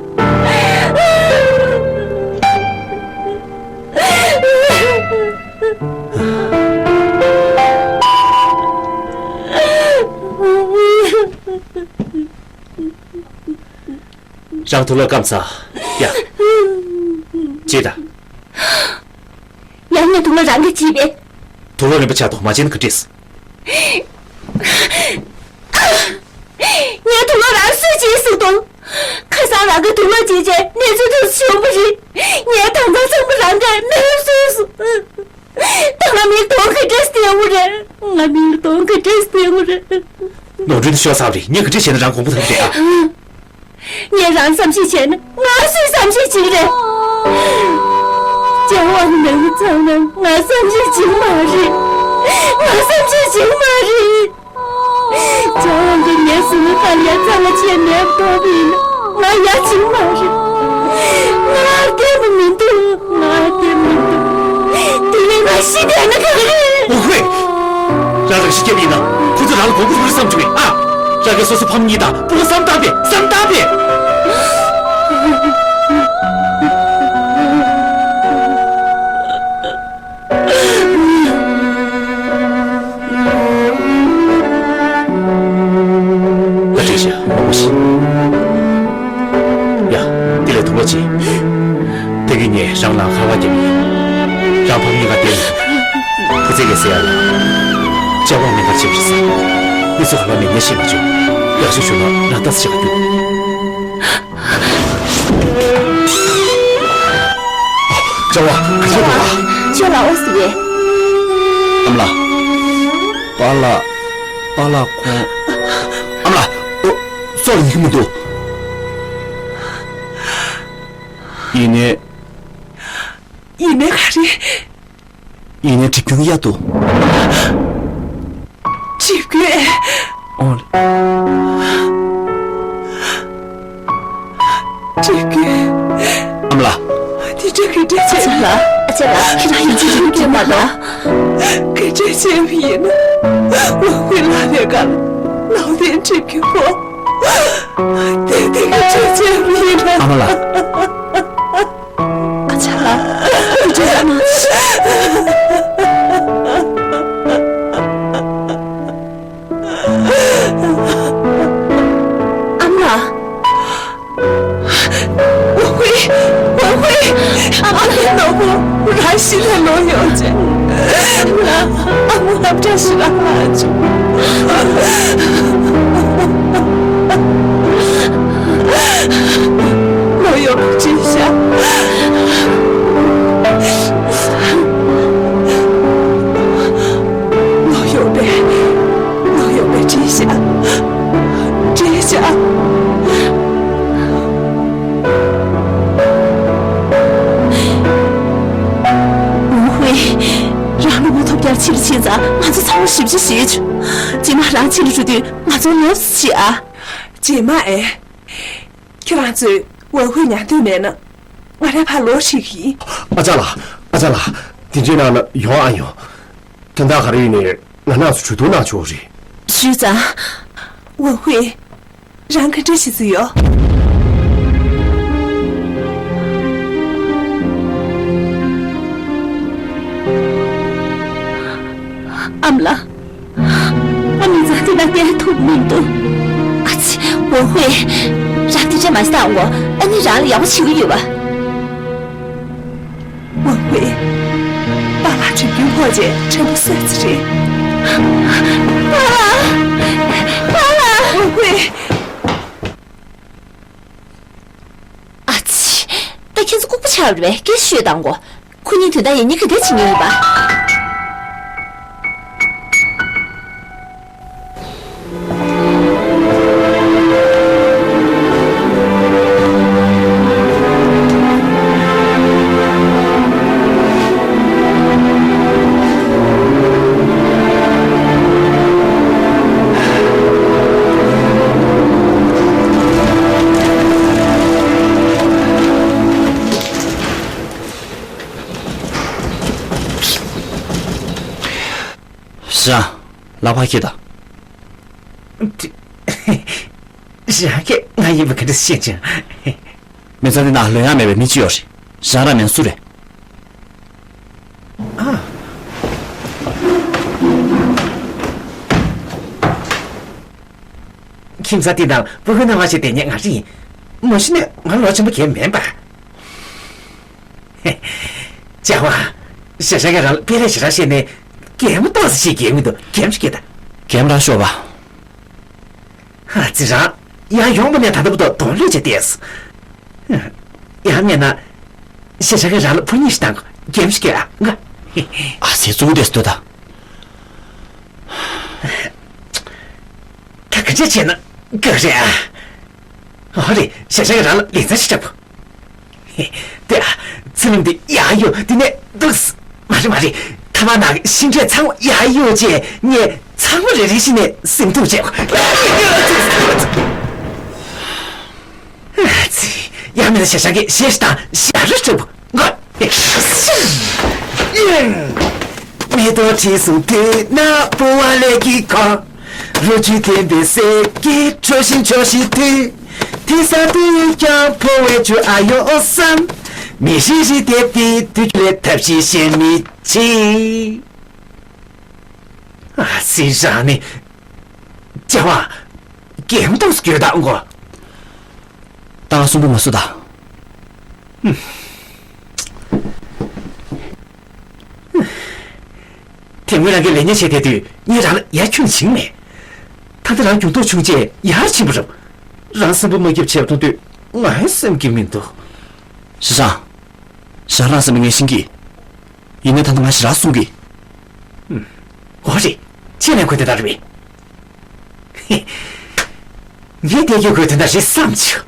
རང་དུག་ལོག་སྐམ་ཚར། ཡ། བྱེད་དང་། ཡང་ངས་དུག་ལོག་རང་གིས་བྱས་པས། དུག་ལོག་རིན་པོ་ཆགས་འདུག་མ་བྱས་ན་ག་འགྲིག་ངས་དུག་ལོག་རང་སུས་བྱས་ཟེར་དུས། ཁ་སང་རང་གིས་དུག་ལོག་བྱས་རྗེས་ནས་ཚུལ་དུ་བྱུང་བ་རེད། ངས་དྭངས་གཙང་ཚང་མ་རང་གིས་མེ་ལ་བསྲེགས་སོང་། ད་ང་མིག་ལ་གདོང་ག་འདྲས་བསྟན་དགོས་རེད། ང་མིག་ལ་གདོང་ག་འདྲས་བསྟན་དགོས་རེད། ནོར་འཁྲུལ་དེ་ཤོར་ཚར་བ་རེད། ངས་ག་འདྲས་བྱས་ན་རང་གོང་བུ་ཐོན་གྱི་རེད་ཨ། ངས་རང་བསམ་ཤེས་བྱས་ན་ང་སུས་བསམ་ཤེས་བྱེད་ཀྱི་རེད། ལྕགས་དབང་ནང་ཚང་ན་ང་བསམ་ཤེས་བྱེད་ཀྱི་མ་རེད། ང་བསམ་ཤེས་བྱེད་ཀྱི་མ་རེད། ལྕགས་དབང་གིས་ངའི་གཟུགས་པོ་ག་ལ་ཡ་རྩ་བ་ཆད་མེད་པ་མཐོང་བ་ཡིན་ན་ང་ཡ་བྱེད་ཀྱི་མ་རེད། ང་བདེ་པོ་མི་འདུག་ང་བདེ་པོ་མི་འདུག་དེ་ནས་ང་ཤི་བསྡད་ན་ག་རེ་རེད། ཝང་ཧུའེ། རང་རང་ཤི་སྐྱེ་བ་ཡིན་ན་ཁོ་ཚོ་རང་ལ་མགོ་སྐོར་ཕུལ་བསམ་བྱུང་བས་ཨ། རང་གིས་སོ་སོ་ཕ་མ་གཉིས་དང་སྤུ་གུ་བསམ་བཏང་པས། བསམ་བཏང་པས། ད་བྲིས་ཤག་མང་པོ་ཞིག་ཡ། དེ་ལས་དུག་ལོག་ཅིག་དེ་གི་ངས་རང་ལ་ཁ་བ་བརྒྱབ་ཡིན། རང་ཕམ་ཉེས་ཁ་བསྡད་མི་ཐུབ། ཁུ་ཚེ་གེ་སེ་ཡ་ལ་ལྕགས་དབང་མེ་འཁར་བྱེད་པར་ཟེར། མི་ཚོ་ག་ལ་མེད་ངས་ཤེས་མ་བྱུང་། ཡག་ཤོས་བྱུང་ན་རང་ལྟ་ས་ཞིག་ག་རྒྱུག་ལྕགས་དབང་ག་ཚོད་འདུག་ཨ། ཁྱོད་ལ་ཨོ་སི་རེད། ཨ་མ་ལགས། པཱ་ལགས། པཱ་ལགས་ཁོང་། ཨ་མ་ལགས། ཨོ། སྲོག་ལ་ཉེན་ཁ་མི་འདུག་ཡིན་ནའི། ཡིན་ནའི་ག་རེ། ཡིན་ནའི་གྲིབ་སྐྱོན་གཡར་འདུག་གྲིབ་སྐྱོན། ཨོ་ལེ། གྲིབ་སྐྱོན། ཨ་མ་ལགས། དེ་འདྲ་ག་འདྲ་བྱས། ཨ་ཅག་ལགས། ཨ་ཅག་ལགས། ཁྱེད་རང་ཡིད་ཆེས་ཡོད་ཀྱི་མ་གཏོགས། ག་འདྲ་བྱས་པ་ཡིན་ན། ཝང་ཧུའེ་ལགས་ནས་ག་ལ་ལའོ་ཏན་གྲིབ་སྐྱོན་ཕོག་དེ་དེ་ག་འདྲ་བྱས་པ་ཡིན་ན། ཨ་མ་ལགས། ཨ་ཅག་ལགས། དེ་འདྲ་མ་བྱེད། ཨ་མ་ལགས། ཝང་ཧུའེ། ཝང་ཧུའེ། ཨ་མ་ལགས། ནོར་བུ་རང་ཤི་ལ་ལོག་ཡོང་རྗེས། ཨ་མ་ལགས། ཨ་མ་ལགས་བཀྲ་ཤིས་རང་ལ་བྱུང་། ལོག་ཡོང་བ་བྱས་ཤག་ཨ་མ་ལགས། ཕྱིར་ཕྱིན་ཙང་ང་ཚོ་ཚང་མ་ཞིབ་ཕྱིར་ཞུས་བྱུང་། རྗེས་མ་རང་ཕྱིར་འགྲོ་དུས་ང་ཚོ་ལོབས་སུ་ཕྱིན་ཨ། རྗེས་མ་ཨེ། ཁྱེད་རང་ཚོས་ཝེ་ཧུའེ་ཉར་འདོད་མེད་ན། ང་རང་ཕར་ལོག་ཤེས་ཀྱི་ཡིན། ཨ་ཅག་ལགས། ཨ་ཅག་ལགས། དེ་འདྲའི་ནང་ན་ཡོང་ཨ་ཡོང་། དོན་དག་ག་རེ་ཡིན་ནའི་ང་རང་ཚོ་གྲོས་བསྡུར་གནང་ཆོག་རེད། ཞུས་ཙང་། ཝེ་ཧུའེ། རང་ག་འདྲ་ཞིག་བཟོས་ཡོད། ཨ་མ་ལགས། ང་མི་ཚང་དེ་ལ་བསྡད་ཐུབ་མི་འདུག་ཨ་ཙི། ཝེ་ཧུའེ། རང་དེ་འདྲ་མ་བྱེད་དང་གོ། ཨ་ནི་རང་ལ་ཡག་པོ་བྱེད་ཀྱི་ཡོད་པ། ཝེ་ཧུའེ། པཱ་ལགས་དྲན་སྐྱོན་ཕོག་རྗེས་དྲན་པ་གསོས་ཚར་རེད། པཱ་ལགས། པཱ་ལགས། ཝེ་ཧུའེ། ཨ་ཙི། ད་ཁྱེད་ཚོ་ལྐུགས་པ་ཆགས་རེད་པས། སྐད་ཆ་ཤོད་དང་གོ། ཁོ་གཉིས་དོན་དག་ཡིན་ཉེ་ག་འདྲ་བྱེད་ངེས་ཡིན་པ། ཞང་། ལག་པ་ཁྱེར་དང་། ཞང་གིས་ང་ཡིན་པ་ག་འདྲ་ཤེས་ཀྱང་། མི་ཚང་འདི་ན་ལོན་ཡག་མེད་པའི་མི་གཅིག་ཡོད་རེད། ཞང་རང་མིང་སུ་རེད། ཨ། ཁྱིམ་ཚང་འདི་ནང་ཕྲུ་གུ་སྣང་བ་ཞིག་བསྡད་མཁན་ང་རང་ཡིན། མ་གཞི་ནས་ང་ལོ་ཆེན་པོ་གང་ཡང་མིན་པ། ཅང་ཝང་། ཞ་ཞང་གིས་རང་ལ་དཔེ་ལེགས་ཞེ་དྲག་བཤད་ནས། གད་མོ་ཏོག་ཙམ་ཞིག་རྒྱག་མི་འདུག་གད་མོ་ཞིག་རྒྱག་དང་། གད་མོ་རང་ཤོར་བ། ཨ་ཙི། རང་ཡར་ཡོང་བ་ནས་ད་ལྟ་བར་དུ་གདོང་ལེན་བྱས་བསྡད་སོང་། ཡང་མིན་ན། ཞ་ཞང་གིས་རང་ལ་ཕུར་མཉེ་ཞིག་བཏང་གོ། གད་མོ་ཞིག་རྒྱག་ཨ། ང་། ཨ་ཙི། བཙུགས་བསྡད་སོང་ད། ད་ག་འདྲ་བྱས་ན་དགའ་རེད་ཨ། ཨ་རེད། ཞ་ཞང་གིས་རང་ལ་ལེ་ཚན་ཞིག་འཁྲབ་དགོས། དེ་ཨ། ཚི་ལུམ་དེ་ཡར་གཡུག་དེ་ནས་འདུག་མ་རེད་མ་རེད། ཐ་མག་ནང་གི་ཤིང་འབྲས་ཚང་མ་ཡར་གཡུག་བྱས། ངས་ཚང་མ་རེ་རེ་བཞིན་ནས་ཟིང་འཁྲུག་བྱས། ཨ་ཙི། ཡང་མིན་ན་ཞ་ཞང་གིས་གཞས་ཤིག་དང་ཞབས་བྲོ་འཁྲབ་དགོས། ང་། མེ་ཏོག་བྲིས་སོང་དུས་ན་བུང་བ་ལས་ཀྱི་ཁ། རོ་བཅུད་ལྡན་པའི་གསེར་གྱི་དྲོད་བཞིན་འཇོ་བཞིན་དུས། དེང་སང་དུས་ཀྱང་ཕོ་བའི་ཆུ་ཨ་ཡོང་བསམ། མི་ཤི་ཤི་དེ་དུས་དུས་ཀྱི་ལས་ཐབས་ཤེས་ཤེས་མི་ཆེ། ཨ་ཙི། རང་ནི། ཅང་ཝང་། གད་མོ་ཏོག་ཙམ་རྒྱག་དང་གོ། ད་ང་གསོན་པོ་མ་བཟོ་ད། དེ་སྔོན་རང་གིས་ལས་གཉེར་བྱས་བསྡད་དུས་ངས་རང་ལ་ཡར་ཁྱོན་ནས་བྱིན་མེད། ད་ལྟ་རང་འགྱུར་ལྡོག་བྱུང་རྗེས་ཡར་ཕྱིན་པ་རེད། རང་གསོན་པོ་མ་བརྒྱབ་བྱས་པ་མཐོང་དུས་ང་ཡང་སེམས་སྐྱིད་མི་འདུག་ཞི་ཅང་། ཞི་ཅང་རང་སེམས་ངས་ཤེས་ཀྱི། ཡིན་ནའི་ད་ལྟ་ང་ཞེ་དྲག་གསུང་གི། ཨུམ། འོ་རེད། ཁྱེད་ལས་ཁུངས་དེ་ལྟར་རེད་པས། ངས་བལྟས་ཀྱི་ཁོས་དེ་འདྲ་རེད་བསམ་བྱུང་།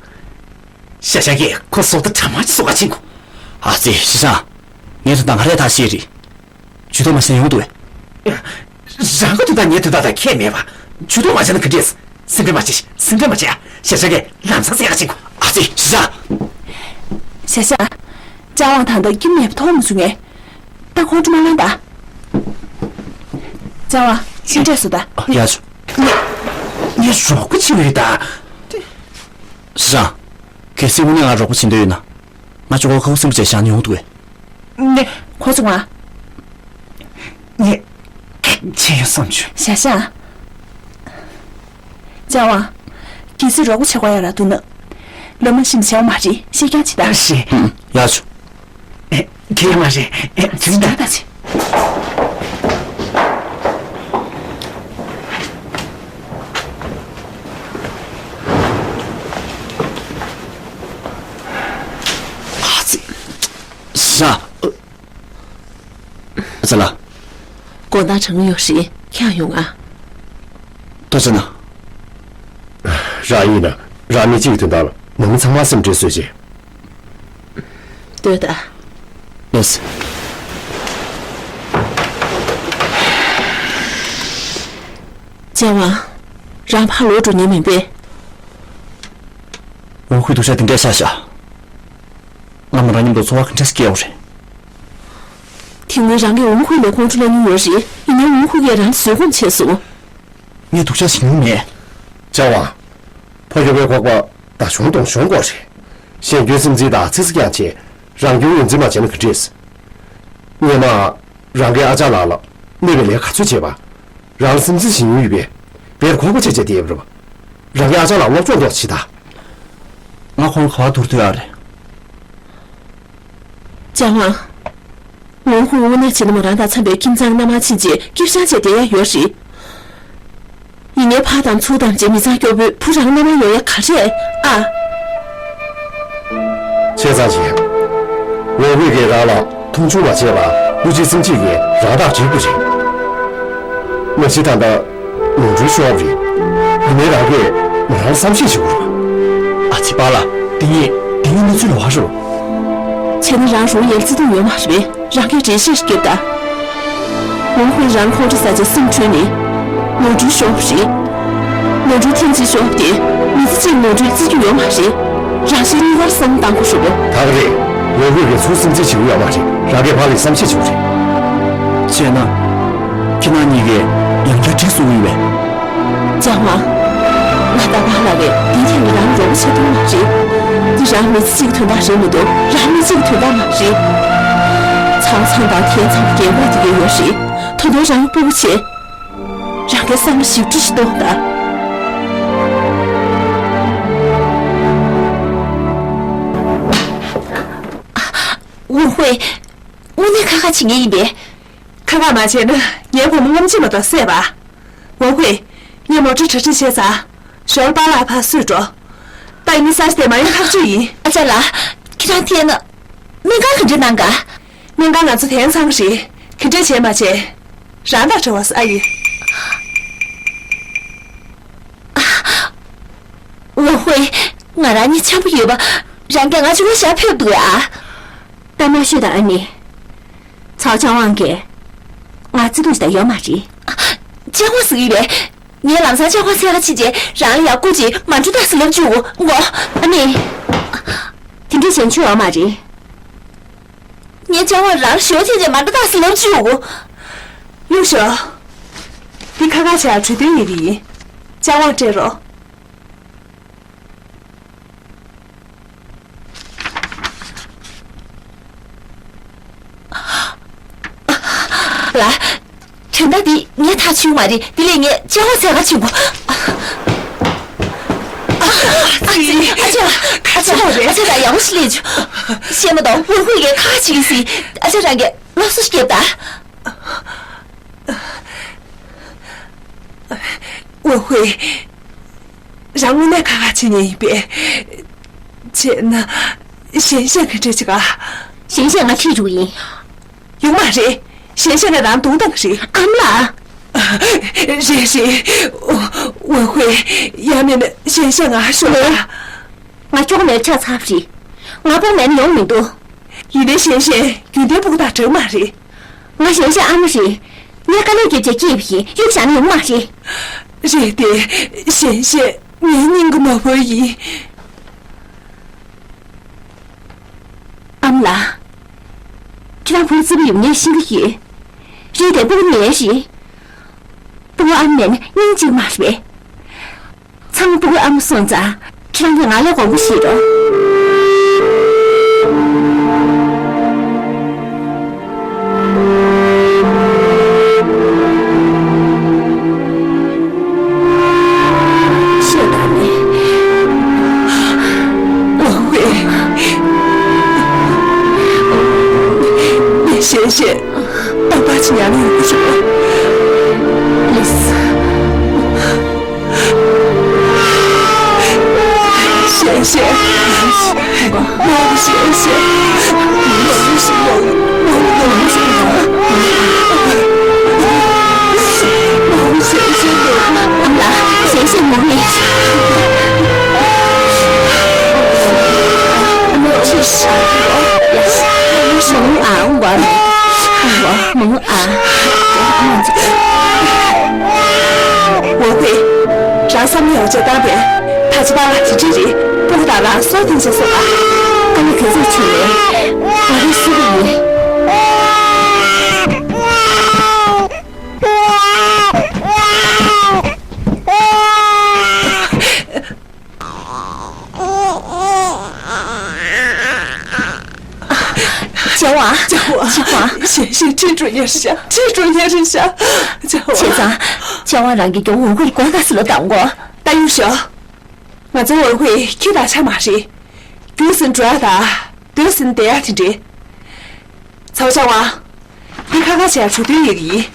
ཞ་ཞང་གིས་ཁོ་སྲོག་ཐར་གྲ་མ་ཅིག་གསོ་ག་ཕྱིན་གོ། ཨ་ཙི། ཞི་ཅང་། ངས་ད་ལྟ་ང་རས་ཐག་བཅད་རེད། ཇུས་གཏོགས་མ་བྱས་ན་ཡོང་འདུག་གས། རང་གི་དོན་དག་ངའི་དོན་དག་དང་ཁྱད་མེད་པ། ཇུས་གཏོགས་མ་བྱས་ན་ག་འདྲས། སེམས་ཁྲལ་མ་བྱེད། སེམས་ཁྲལ་མ་བྱེད། ཞ་ཞང་གིས་ལམ་སང་བཙལ་ག་ཕྱིན་གོ། ཨ་ཙི། ཞི་ཅང་། ཞ་ཞང་། ཅང་ཝང་ད་ལྟ་སྐྱིད་མེད་པ་མཐོང་མ་བྱུང་ངས། ད་ཁོང་ཁྲོ་མ་ལངས་ད། ཅང་ཝང་། ཤིང་འབྲས་བཟོ་ད། ཡག་བྱུང་། ངས་རོགས་པ་བྱེད་འོས་ད། ཞི་ཅང་། གལ་སྲིད་དངོས་གནས་ང་རོགས་པ་བྱེད་འདོད་ཡོད་ན། ང་ཅོག་གོ་ཁ་ཁུ་སིམ་པོ་བྱས་བཞག་ནས་ཡོང་འདུག་གས། ནས་ཁོ་ཚོ་ང་། ངས་ཁྱེད་ཡོད་བསམ་བྱུང་། ཞ་ཞང་། ཅང་ཝང་། གལ་སྲིད་རོགས་པ་བྱེད་དགོས་ཡོད་ར་འདུག་ན། ལོ་མ་ཤི་ན་བྱེད་དགོས་མ་རེད། ཤེས་རྐྱང་བྱེད་ད། ཤེས། ཡག་བྱུང་། ཨེ། ཁྱེད་ཡོད་མ་རེད། ཨེ། བྱུང་ད། ད་ད་བྱེད། ཨ་ཙི། ཞི་ཅང་། ཨ་ཙི་ལགས། དགོང་དག་གྲང་ཡོད་རེད། ཁྱེད་ཡོང་ཨ། ཐུགས་རྗེ་གནང་། རང་ཡིན་ན་རང་མི་གཅིག་གི་དོན་དག་ལ་ནང་མི་ཚང་མ་སེམས་ཁྲལ་བཟོས་རྗེས། ལྟོས་དང་། ལགས་སོ། ལྕམ་དབང་། རང་ཕར་ལོག་འགྲོ་མཁན་མིན་པས། ཝུན་ཧུའེ་སྡུག་ཅག་དེ་འདྲས་ཆགས་ཤག་ང་མོ་རང་མཉམ་དུ་འཚོ་བ་ག་འདྲས་སྐྱེལ་དགོས་རེད། དེ་སྔོན་རང་གིས་ཝུན་ཧུའེ་ལ་ཁོང་ཁྲོ་སློང་མྱོང་ཡོད་རེད། ཡིན་ནའི་ཝུན་ཧུའེ་ཡིས་རང་བཟོད་སྒོམ་བྱས་སོང་། ངས་སྡུག་ཅག་བྱེད་མྱོང་མེད། ལྕམ་དབང་། ཕ་གི་ཕའི་ཁོག་པ་ད་གཞུང་དང་གཞུང་སྐོར་རེད། གཞན་སྐྱོན་སེམས་འཛིན་དང་ཚིག་རྩི་རྐྱང་བྱས། རང་སྐྱོན་ངོས་འཛིན་མ་བྱས་ན་ག་འདྲས། སྔོན་མ། རང་གིས་ཨ་ཅག་ལགས་ལ་གནོད་པའི་ལས་ག་ཚོད་བྱས་པ། རང་སེམས་རྩིས་བྱེད་མྱོང་ཡོད་པས། བེར་ཁོག་པ་བྱས་བྱས་བསྡད་ཡོད་པ་རེད་པ། རང་གིས་ཨ་ཅག་ལགས་སློབ་སྦྱོང་ཏོག་ཙམ་བྱེད་དང་། ང་ཁོང་ལ་ག་པར་བསྡུར་འདོད་ཨ་རེད། ལྕམ་དབང་། ཝུན་ཧུའེ་དངོས་གནས་བྱས་ན་མོ་རང་དང་འཚམ་པའི་ཁྱིམ་ཚང་མནའ་མར་ཕྱིན་རྗེས་སྐྱིད་ཤང་བྱས་བསྡད་ཡ་ཡོད་རེད། ཡིན་ནའི་ཕ་དང་ཚུར་བདམས་རྗེས་མི་ཚང་སྐྱོ་པོའི་བུ་རང་མནའ་མར་ཡོང་ཡ་ག་རེ་ཨ། བྱས་ཙང་ཞིག་ཝུན་ཧུའེ་གིས་རང་ལ་མཐོང་ཆུང་མ་བྱས་པར་བློ་གཅིག་སེམས་གཅིག་གིས་རང་ཐག་གཅོད་དགོས་རེད། མ་གཞི་ད་ལྟ་ནོར་འཁྲུལ་ཤོར་བ་རེད། ཡིན་ནའི་རང་གིས་མོ་རང་བསམ་ཤེས་བྱེད་དགོས་རེད་པ། ཨ་ཙི་པཱ་ལགས། དེ་ངས་དེ་ངས་གནས་ཚུལ་ལ་བ་ཧྲོ། བྱས་ན་རང་རུང་ཡལ་བརྩི་ཐུབ་ཡོད་མ་རེད་པས། རང་གིས་འགྲེལ་བཤད་རྒྱོབ་དང་། ཝུན་ཧུའེ་རང་ཁོང་ཁྲོ་ཟ་བྱས་སེམས་འཁྲུལ་ནས། ནོར་འཁྲུལ་ཤོར་བ་རེད། ནོར་འཁྲུལ་ཐེངས་གཅིག་ཤོར་བ་དེ་མི་ཚེ་གཅིག་ནོར་འཁྲུལ་བརྩི་རྒྱུ་ཡོད་མ་རེད། རང་གཞན་གཉིས་ཀར་བསམ་བློ་གཏང་དགོས་རེད་པས། ད་ག་རེད། ཝུན་ཧུའེ་གིས་ཚུར་སེམས་རྩིས་བྱེད་ཀྱི་ཡོད་མ་རེད། རང་གིས་ཕར་ལ་བསམ་ཤེས་བྱེད་དགོས་རེད། བྱས་ན། ཁྱེད་རང་གཉིས་ཀས་ཡང་བསྐྱར་དྲིས་གསོལ་གྱི་ཡོད་པས། ལྕམ་དབང་། ང་དང་པཱ་ལགས་ཀྱིས་འདིའི་ཐད་ནས་རང་ལ་རོགས་པ་བྱེད་ཐུབ་མ་རེད། འདི་རང་མི་ཚེ་གཅིག་གི་དོན་དག་རེད་མི་འདུག་རང་མི་གཅིག་གི་དོན་དག་མ་རེད། ཚང་ཚང་དང་ཁྱེད་ཚང་གི་རྒན་པ་དེ་གས་ཡོད་རེད། ད་དུང་རང་གི་སྤུ་གུ་བྱས། རང་གིས་བསམ་བློ་ཞིབ་ཕྲ་ཞིག་གཏོང་དང་། ཝུན་ཧུའེ། དངོས་གནས་ཁ་ཁ་བྱེད་མཁན་ཡིན་པས། ཁ་ཁ་མ་བྱས་ན་ངའི་བུ་མོ་རྔམ་བརྗིད་མ་གཏོགས་སད་པ། ཝུན་ཧུའེ། ངས་མོ་ཊ་གྲ་སྒྲིག་བྱས་ཚར། ཞོར་པཱ་ལགས་ཕར་བསུ་འགྲོ། ད་ཡིན་ས་དེ་མ་ཡིན་ཐག་ཆོད་ཡིན། ཨ་ཅག་ལགས། ཁྱེད་རང་ཐད་ན། སྨན་ཁང་ག་འདྲ་གནང་ག་སྨན་ཁང་ང་ཚོ་དེང་སང་རེད། ག་འདྲ་བྱས་མ་བྱས། རང་དང་འདྲ་བ་ས་ཨ་ཡོད། ཝུན་ཧུའེ། ང་རང་གཉིས་འཆམ་པོ་ཡོད་པ། རང་གིས་ང་ཅུང་ཞག་ཕེབས་འདུག་ཨ། པད་མ་ཤོད་དང་ཨ་ནི། ཚའོ་ཅང་ཝང་གིས། ང་བརྩེ་དུང་ཞིག་ད་ཡོད་མ་རེད། ཅང་ཝང་ཟེར་གྱི་ཡོད་པས། ངས་ལམ་སང་ཅང་ཝང་འཚོལ་ག་ཕྱིན་རྗེས་རང་ལ་ཡར་སྐུལ་གྱིས་མ་འགྲོ་ད་ཟེར་ལབ་བཅུག་གོ། ཨ་ནི། དེ་འདྲས་བྱས་ཆོག་ཡོད་མ་རེད། ངས་ཅང་ཝང་རང་ཞོགས་ཕྱིན་རྗེས་མ་འགྲོ་ད་ཟེར་ལབ་བཅུག་གོ། གཡུག་ཞོག་འདི་ཁ་ཁ་བྱས་གྲོས་བསྟུན་ཡིན་གྱི་ཡིན། ཅང་ཝང་སྤྲད་རོགས། ལ། དོན་དག་འདི་ངས་ཐག་ཆོད་མ་རེད། དེ་ལས་ངས་ཅང་ཝང་འཚོལ་ག་ཕྱིན་གོ། ཨ་ཙི། ཨ་ཅག་ཨ་ཅག་ཨ་ཅག་ད་ཡག་པོ་ཞིག་ལས་བྱུང་། བཤད་མ་གཏོགས་ཝུན་ཧུའེ་གིས་ཁ་ཅིག་ཟིན། ཨ་ཅག་རང་གིས་སློབ་གསོ་ཞིག་རྒྱོབ་དང་། ཝུན་ཧུའེ། རང་དངོས་གནས་ཁ་ཁ་བྱེད་མཁན་ཡིན་པས། བྱས་ན། ཞན་ཞན་ག་འདྲ་བྱེད་ག་ཞན་ཞན་ང་ཁྲིད་འགྲོ་གི་ཡིན། ཡོང་མ་རེད། ཞན་ཞན་ང་རང་རྡུང་བཏང་གི་རེད། ཨ་མ་ལགས། རེད་རེད། ཝུན་ཧུའེ། ཡང་མིན་ན་ཞན་ཞན་ང་ཤོག་ལ། ང་ཅོག་མེར་ཆགས་ཚར་བ་རེད། ང་ཕོག་མེད་ན་ཡོང་མི་འདུག་ཡིན་ནའི་ཞན་ཞན་རྒྱུན་ལྡན་སྤུ་གུ་དང་འདྲ་མ་རེད། ང་ཞན་ཞན་ཨ་མ་རེད། ངས་དཀའ་ལས་བརྒྱབ་བྱས་སྐྱེས་པ་ཡིན། གཡུག་བཞག་ན་ཡོང་མ་རེད། རེད་དེ། ཞན་ཞན་ངའི་སྙིང་གི་ནོར་བུ་ཡིན། ཨ་མ་ལགས། ཁྱེད་རང་བུ་རྩེད་པོ་ཡོད་ངས་ཤེས་ཀྱི་ཡོད། རེད་དེ་སྤུ་གུ་ངའི་རེད། སྤུ་གུ་ཨ་མ་མེད་ན་སྙིང་རྗེ་མ་རེད་པས། ཚང་མ་སྤུ་གུ་ཨ་མ་སོང་ཙང་ཁྱེད་རང་གིས་ང་ལ་དགོངས་པ་བཞེས་རོགས། ཤེས་དང་ནི། ཝུན་ཧུའེ། ངས་ཞན་ཞན་པགས་པ་ཅིག་ཉར་ན་ཡོང་གི་བྱུང་། ལགས་སོ། ཞན་ཞན། ལགས་སོ། ཞན་ཞན། ཞན་ཞན། ཨ་མ་ལགས། ཞན་ཞན་ངུ་གི་མེད། ཨ་མ་ཅི་ཞིག་ཡ། མ་ངུ་ཨ། ཨ་མ་མ་ངུ་ཨ། ཨ་མ་ཅི། ཝུན་ཧུའེ། ཨ་མའི་ཡོ་བྱད་བཏང་པས། ད་ཅི་པ་ལ་དེ་འདྲ་རེད། སྤུ་གུ་དང་རང་སྲོག་འཐེན་བྱས་སོང་ཨ། ཨ་མ་ག་ཚོད་བྱུང་ནས། ང་རང་སུ་རེད་ཡིན། ལྕགས་དབང་། ལྕགས་དབང་། ལྕགས་དབང་། གཞན་གཞན་ཁྲིད་འགྲོ་ཉེར་ཤག་ཁྲིད་འགྲོ་ཉེར་ཤག་ལྕགས་དབང་། བྱས་ཙང་། ལྕགས་དབང་རང་གི་གྱོང་འོང་ཁུལ་སྒོ་ཁ་སི་ལ་བཏང་གོ། ད་ཡུལ་ཤོག་ང་ཚོ་འོང་ཁུལ་ཁྱི་དང་ཆ་མ་རེད། རྒྱུགས་ཟིན་འགྲོ་ཡ་དང་། སྡོད་ཟིན་བསྡད་ཡ་དེ་འདྲས། ཚའོ་ལྕགས་དབང་། འདི་ཁ་ཁ་བྱས་བྱུག་དུས་ཡིན་གི་ཡིན།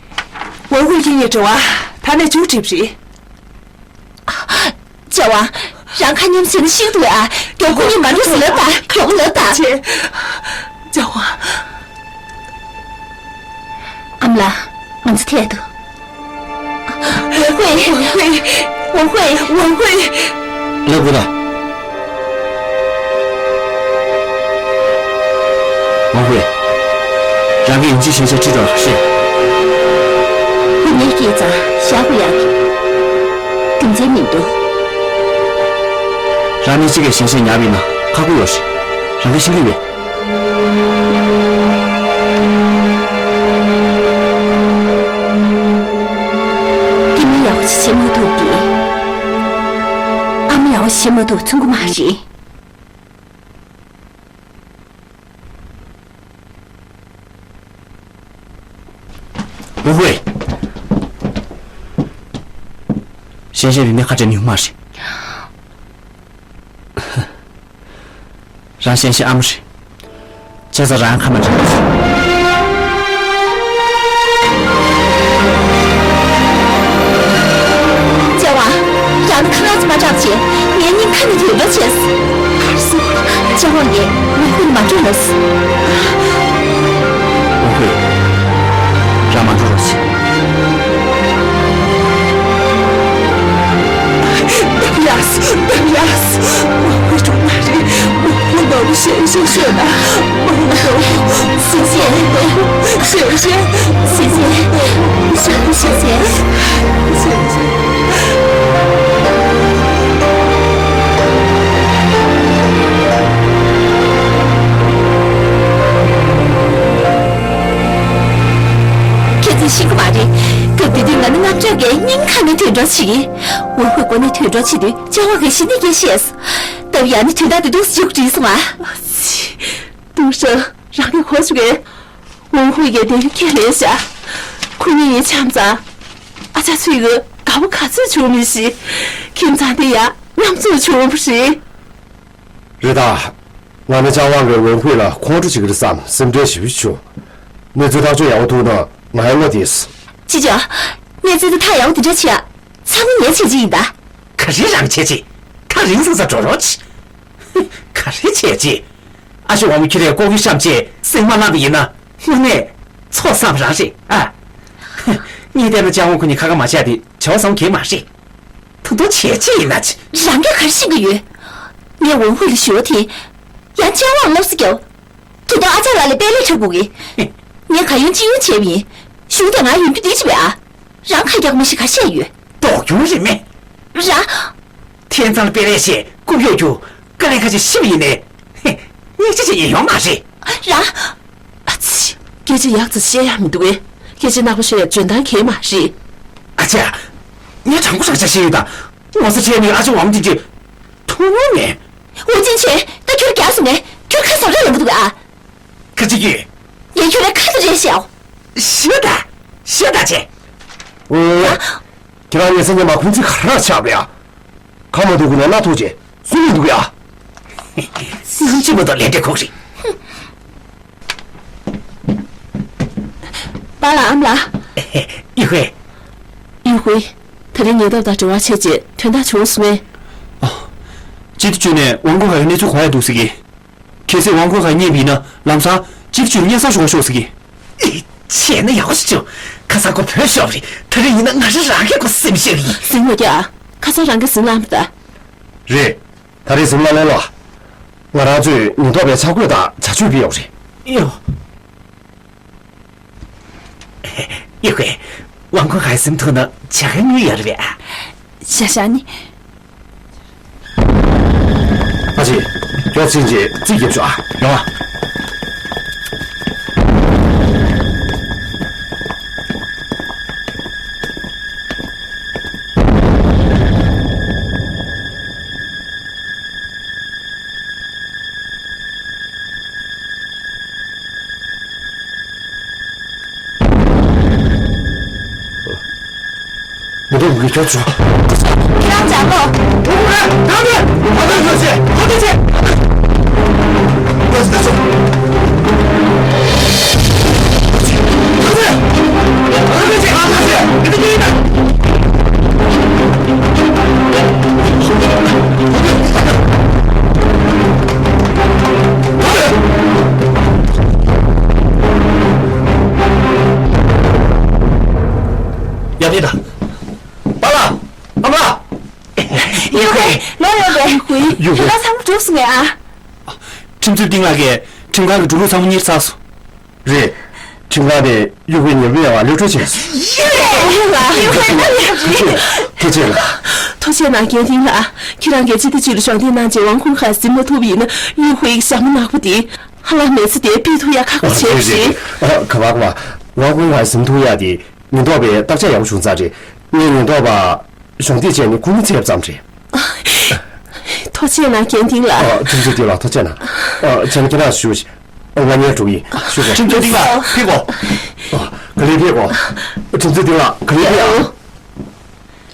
འོང་ཁུལ་ཁྱི་གཉིས་འབྲེལ་བ་ད་ནས་མཇུག་སྒྲིལ་རེད། ལྕགས་དབང་། རང་ཁ་མཉམ་བྱས་ན་ཤིན་ཏུ་ཨ། མགྱོགས་ཁོ་གཉིས་མ་འགྲོ་ཟེར་ལབ་དང་། མགྱོགས་ལབ་དང་། ལྕགས་དབང་། ཨ་མ་ལགས། ང་ཚོ་ཐད་དུ། འོང་ཁུལ། འོང་ཁུལ། འོང་ཁུལ། ལབ་དགོས་ད། འོང་ཁུལ། རང་གིས་ཡིན་གཅིག་མིན་གཅིག་ཁྲིད་འགྲོ་ཤེས། ཁོ་ངས་སྐྱེས་ཙང་བཞག་དགོས་ཡག་གི་རྒྱུ་མཚན་མི་འདུག་རང་ནི་གཅིག་གིས་གཞན་གཞན་ཉར་བ་ཡིན་ན་ཁག་པོ་ཡོད་རེད། རང་གིས་ཤེས་ཀྱི་ཡོད། སྐྱེ་དམན་ཡག་པོ་ཅིག་བྱེད་མ་ཐུབ་ཀྱི། ཨ་མ་ཡག་པོ་བྱེད་མ་ཐུབ་ཚུགས་ཀྱི་མ་རེད། ཝུའུ་ཧུའེ། གཞན་གཞན་རིག་གནས་ཁ་བྲལ་ནི་ཡོང་མ་རེད། རང་གཞན་གཞན་ཨ་མ་རེད། བྱས་ཙང་རང་ཁ་མ་བྲལ་བ་བྱེད། ལྕགས་དབང་། རང་ནི་ཁ་ངར་ཙམ་མ་དྲག་བྱས། ངའི་སྙིང་ཁ་ནས་དུད་འགྲོ་བྱས། གར་སོང་། ལྕགས་དབང་ངས་ཝུའུ་ཧུའེ་མ་འགྲོ་ལབ་སོང་། ཝུའུ་ཧུའེ། རང་མ་འགྲོ་རོགས་བྱེད། ཡ། ཡ། ཝུའུ་ཧུའེ་འགྲོ་མ་རེད། ཝུའུ་ཧུའེ་ནོར་བུ་གཞན་ཞིག་ཤོད་ན་མ་འགྲོ། སེང་སེང་། སེང་སེང་། སེང་སེང་། སེང་སེང་། ཁྱེད་ཚོས་ཤེས་ཀྱི་མ་རེད། སྐབས་དེ་དུས་ང་ནི་རྔམ་སྐྱོར་གྱིས་སྙིང་ཁ་ནས་དུད་འགྲོ་བྱེད་ཀྱི། ཝུའུ་ཧུའེ་མགོ་ནས་དུད་འགྲོ་བྱེད་དུས་ལྕགས་དབང་གིས་གཞི་ནས་སྐད་བཤད། སྟབས་ཡག་ནས་དུས་རྟག་ཏུ་འདུག་སེ་མཇུག་བསྒྲིལ་སོང་ཨ། ཨ་ཙི། ཏུང་ཧྲེང་། རང་གིས་གོ་བྱུང་ངས། ཝུའུ་ཧུའེ་ཡིས་དེ་རིང་ཁས་ལེན་བཞག་ཁོ་གཉིས་ཡིན་འཆམ་ཙང་། ཨ་ཅག་ཚོས་གི་དགའ་པོ་ག་ཚོད་བྱུང་མི་ཤེས། ཁྱིམ་ཚང་དེ་ཡང་མཉམ་འཛོམས་བྱུང་བ་རེད། རེད་ད། ང་ནི་ལྕགས་དབང་གིས་ཝུའུ་ཧུའེ་ལ་ཁོང་ཁྲོ་བྱེད་ཀྱི་རེད་བསམ་སེམས་ཁྲལ་ཞེ་པོ་བྱུང་། གནས་ཚུལ་ཐག་གཅོད་ཡག་པོ་ཐུག་ན་ང་ཡང་བློ་བདེ། ཅི་བྱ། གནས་ཚུལ་དེ་ཐག་ཡག་པོ་དེ་འདྲ་བྱེད་ཡ། ཚང་མ་ངའི་བྱས་རྗེས་ཡིན་ད། ག་རེ་རང་བྱས་རྗེས། ཐག་རིང་ཙམ་ཙམ་འགྲོ་རོགས་གྱིས། ག་རེ་བྱས་རྗེས། ཨ་ཞེ་ཝང་མོ་ཁྱེད་རས་ལྐོག་གྱུར་བཤམས་བྱས་སེམས་མ་བླངས་པ་ཡིན་ན་དངོས་གནས་ཚོགས་བསགས་པ་རང་རེད་ཨ། ངས་བལྟས་ན་ལྕགས་དབང་ཁོ་གཉིས་ཁ་ཁ་མ་བྱས་ཏེ་བྱ་བ་བཟང་གང་ཡང་མ་རེད། ད་དུང་བྱས་རྗེས་ཡིན་ན་ཅི། རང་གིས་ག་རེ་ཤེས་ཀྱི་ཡོད། ངས་ཝང་ཧུའེ་ལ་ཞུ་བ་དེ། ཡང་ལྕགས་དབང་ལ་སློབ་གསོ་རྒྱོབ། ད་དུང་ཨ་ཅག་ལགས་ལ་དཔལ་ལས་འཁྲབ་དགོས་ཀྱི། ངས་གང་ཡོང་ཅི་ཡོང་བྱས་པ་ཡིན། གཞུང་དེ་ང་ཡོང་རྒྱུ་འདི་ཅི་བས་ཨ། རང་ཁ་རྒྱག་མ་ཤེས་ག་བཤད་ཡོད། ལྡོག་རྒྱུ་རེད་མེད། ར། ཐེན་ཚང་དཔལ་ལས་ཞེས་རྐུབ་གཡོག་རྒྱུ་དཀའ་ལས་ཁག་ཅིག་ཤི་བ་ཡིན་ནའི། སྙིང་རྗེ་ཅིག་ཡིན་ཡོང་མ་རེད། ར། ཨ་ཙི། སྐད་ཆ་ཡག་ཙམ་བཤད་ཡག་མི་འདུག་གས། སྐད་ཆ་ནག་པོ་བཤད་ཡག་འཇོན་ཐང་གང་ཡང་མ་རེད། ཨ་ཅག་ངས་དྲང་པོ་དྲང་བཞག་བཤད་ཡོད་ད། ངོ་ཚ་བྱས་ནས་ཨ་ཅག་ཝང་ཏིན་གྱི་མཐོང་མྱོང་མེད། ཝུ་ཅིན་ཆེ། ད་ཁྱོད་རྒྱགས་སོང་ངས། ཁྱོད་ཁ་བཟང་རེད་ལབ་གི་འདུག་གས། ཨ། ག་ཅི་ཡོད། ངས་ཁྱོད་ལ་ཁ་ཏོན་རེ་བཤད་ཨོ། ཤོད་ད། ཤོད་ད་ཅེ། ཨོ། ཁྱེད་རང་ངའི་སེམས་ཉམས་མ་ཁུང་ཚིག་ག་རེ་ཆགས་པ་ཡ། ཁ་མ་ཐུག་གི་ནས་སྣ་ཐུག་ཅེ་སུ་མི་འདུག་ཡ། སེམས་ཅི་མ་གཏོགས་ལས་འབྲས་ཁོག་རེད། པཱ་ལགས་ཨ་མ་ལགས། ཡུ་ཧུའེ། ཡུ་ཧུའེ། དེ་རིང་ཉེ་འདབས་དང་འབྲེལ་བ་བྱས་རྗེས་དོན་དག་བྱུང་སོང་ངས། ཨ། སྤྱི་འཐུས་བཅུ་ནས་ཝང་ཀུན་ཧའེ་གནས་ཚུལ་གོ་ཡ་འདུག་ཟེར་གི། གལ་སྲིད་ཝང་ཀུན་ཧའེ་རྙེད་པ་ཡིན་ན་ལམ་སང་སྤྱི་འཐུས་བཅུ་ནས་སྙན་སེང་ཞུ་ག་ཤོག་ཟེར་གི། ཨི། བྱས་ན་ཡག་པོ་ཞིག་བྱུང་། ཁ་སང་ཁོ་བོད་ཤོར་བ་རེད། དེ་རིང་ཡིན་ན་ང་རང་རང་གིས་ཁོ་སེམས་ཤེས་གི་ཡིན། ཟིང་མ་རྒྱག་ཁ་སང་རང་གིས་ཟིང་ལངས་པ་ད། རེད། ད་རེས་ཟིང་ལངས་ལོ་ལ། ང་རང་ཚོས་ཉེན་རྟོག་པའི་ཆ་བགོས་དང་བྱ་སྤྱོད་སྤེལ་ཡོད་རེད། ཡོ། ཡེ་ཧུའེ། ཝང་ཀུན་ཧའེ་སེམས་ཐོག་ན་བྱ་དགའ་དངུལ་ཡོད་རེད་པས། བྱ་བྱ་ནི། ཅི། མགྱོགས་ཕྱིན་ཅི་རྩིས་རྒྱབ་ཤོག་ཨ། ཡོང་ཨ། མི་འདུག་གི་ཁྱོད་ཚོ། ཁྱེད་རང་ཅག་ལོ། ཁོ་ཚོ་ཁྱོད་ཚོ་ཁྱོད་ཚོ། ཡ་ཕེ་ད། པཱ་ལགས། ཨ་མ་ལགས། ཡུས་ཧུའེ། ལོ་ཡོད་པས། ཡུས་ཧུའེ། ཁྱེད་རང་ཚང་མ་གྲུབ་སོང་ངས་ཨ། ཁྲིམས་རྩོད་སྟེང་ལ་གས་ཁྲིམས་ཁང་གི་འགྲོ་ལུགས་ཚང་མ་གཉེར་ཚར་སོང་། རེད། ཁྲིམས་ཁང་ནས་ཡུས་ཧུའེ་ཉེ་བོ་ཡ་བ་གློད་གྲོལ་བྱས་སོང་། ཡུས་ཧུའེ་ལ་ཡུས་ཧུའེ་ལ་ཡ་བྲིས། ཐུགས་རྗེ་ཆེ་ལགས། ཐུགས་རྗེ་གནང་རྒན་ཏིང་ལགས། ཁྱེད་རང་གིས་སྤྱི་བདེ་ཅུས་ལ་གཞོགས་འདེགས་གནང་རྗེས་ཝང་ཁུན་ཧྭ་ཟིན་མ་ཐུབ་ཡིན་ན་ཡུས་ཧུའེ་ཡི་ཞྭ་མོ་ནག་པོ་དེ་ཧ་ལམ་མེད་ཚེ་དེ་ཕུད་ཐུབ་ཡ་ཁག་པོ་ཆེ་ཞེས། ཨ། ག་པར་ག་པར། ཝང་ཁུན་ཧྭ་ཟིན་ཐུབ་ཡ་དེ་ཉེན་རྟོག་པས་བརྟག་དཔྱད་ཡག་པོ་བྱུང་ཚར་རེད། ངས་ཉེན་རྟོག་པ་གཞོགས་འདེགས་བྱས་ནས་ཁུངས་མི་འཚོལ་ཙམ་རེད། ཐུགས་རྗེ་གནང་རྒན་ཏིང་ལགས། ཨ། ཁྲིམས་རྩོད་སྟེང་ལ་ཐུགས་རྗེ་གནང་། ཨ། བྱས་ན་ཁྱེད་རང་བཞུགས་ཤིག་ཨ། ང་གཉེར་འགྲོ་གི་ཡིན། བཞུགས་དགོས། ཁྲིམས་རྩོད་སྟེང་ལ་ཕེབས་དགོས། ཨ། ག་ལེར་ཕེབས་དགོས། ཁྲིམས་རྩོད་སྟེང་ལ་ག་ལེར་ཕེབས་ཨ།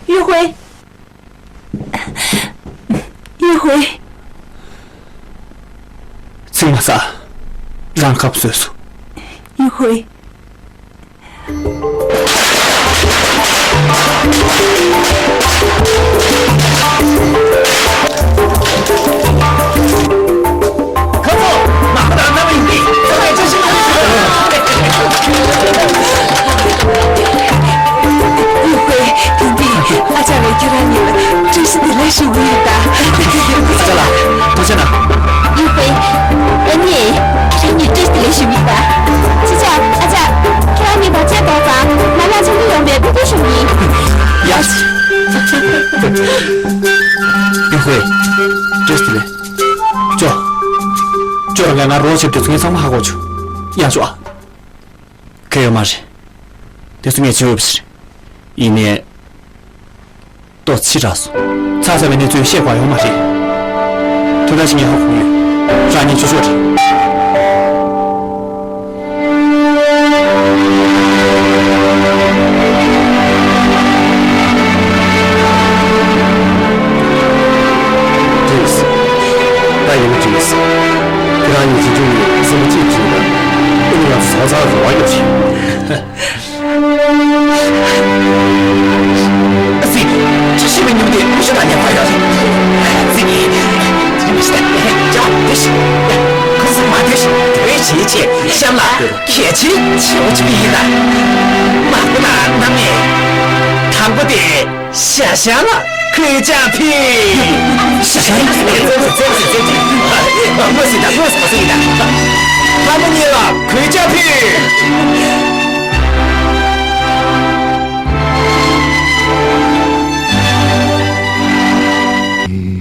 ཡུས་ཧུའེ། ཡུས་ཧུའེ། ཚིག་མ་ཟ། རང་ཁ་བཟོས་སོང་། ཡུས་ཧུའེ། ཁ་ཚོ། ང་ཁོ་དང་རྣམ་པ་ཡིན་ཏེ། ཁོ་ལ་བཀྲ་ཤིས་བདེ་ལེགས་ཞུ། ཡུས་ཧུའེ། ཡིན་ཏེ། ཨ་ཅག་ལགས་ཁྱེད་རང་གཉིས་ལ་བཀྲ་ཤིས་བདེ་ལེགས་ཞུ་གི་ཡོད་ད། ཨ་ཅག་ལགས། ཐུགས་རྗེ་གནང་། ཡུས་ཧུའེ། ཨ་ནི། ཁྱེད་གཉིས་བཀྲ་ཤིས་བདེ་ལེགས་ཞུ་གི་ཡོད་ད། ཅི་ཅག་ཨ་ཅག་ཁྱེད་རང་གཉིས་བར་ཆད་ཐོག་ཙང་མ་ལག་ཆང་གི་ཡོང་བའི་ཕུལ་དུ་ཞུ་གི་ཡིན། ཡ། ཡུས་ཧུའེ། བཀྲ་ཤིས་བདེ་ལེགས། ཅོ། ཅོ་རང་ག་ང་རོགས་བྱེད་དུས་ཚོད་ངས་ཚང་མ་ཧ་གོ་བྱུང་། ཡ་ཅོ་ཨ། གལ་ཡོད་མ་རེད། དེ་ཚོ་ངས་བྱེད་འོས་པ་ཞིག་རེད། ཡིན་ནའི། ལྟོ་ཕྱི་དྲགས་སོང་། ཚ་ཚ་བའི་གནས་ཚུལ་བཤད་དགོས་ཡོད་མ་རེད། དོན་དག་ཞིག་ངས་ཧ་གོ་ཡོད། རང་ཉིད་ཆོས་ཕྱོགས་རེད། ཏྲིས། ད་ཡིན་ན་ཏྲིས། ཁྱེད་རང་གཉིས་ཀྱི་ཁྲིམས་ནི་སེམས་པ་གཅིག་གཅིག་དང་། ཨ་ནི་ང་ཚོ་སོང་ཙང་རེ་བ་ཡོད་ཞིང་། ཨ་ཙི། ཅི་ཞིག་མི་ཉུང་དེ་ཀུ་ཤུ་ལ་ཉེ་བ་ཡོད་རེད། ཨ་ཙི། ཅི་མི་ཤི་ད། ཅག་དེ་ཤི། ཁོ་ཚོ་མ་དེ་ཤི། དེ་བྱེད་ཆེད་གཤམ་ལ་གལ་ཆེན་ཆེ་བོ་ཅིག་ཡིན་ལ། མ་ཁོ་ན་ནམ་ཡིན། དང་པོ་དེ། ཤ་ཤ་ལ་གོད་ཆག་ཕུད། ཤ་ཤ་ལ་ཙེ་ཙེ་ཙེ་ཙེ་ཙེ། དངོས་སུ་ད་དངོས་སུ་མ་སུ་ཡིན་ད། ལྷ་མོ་གཉིས་ལ་གོད་ཆག་ཕུད།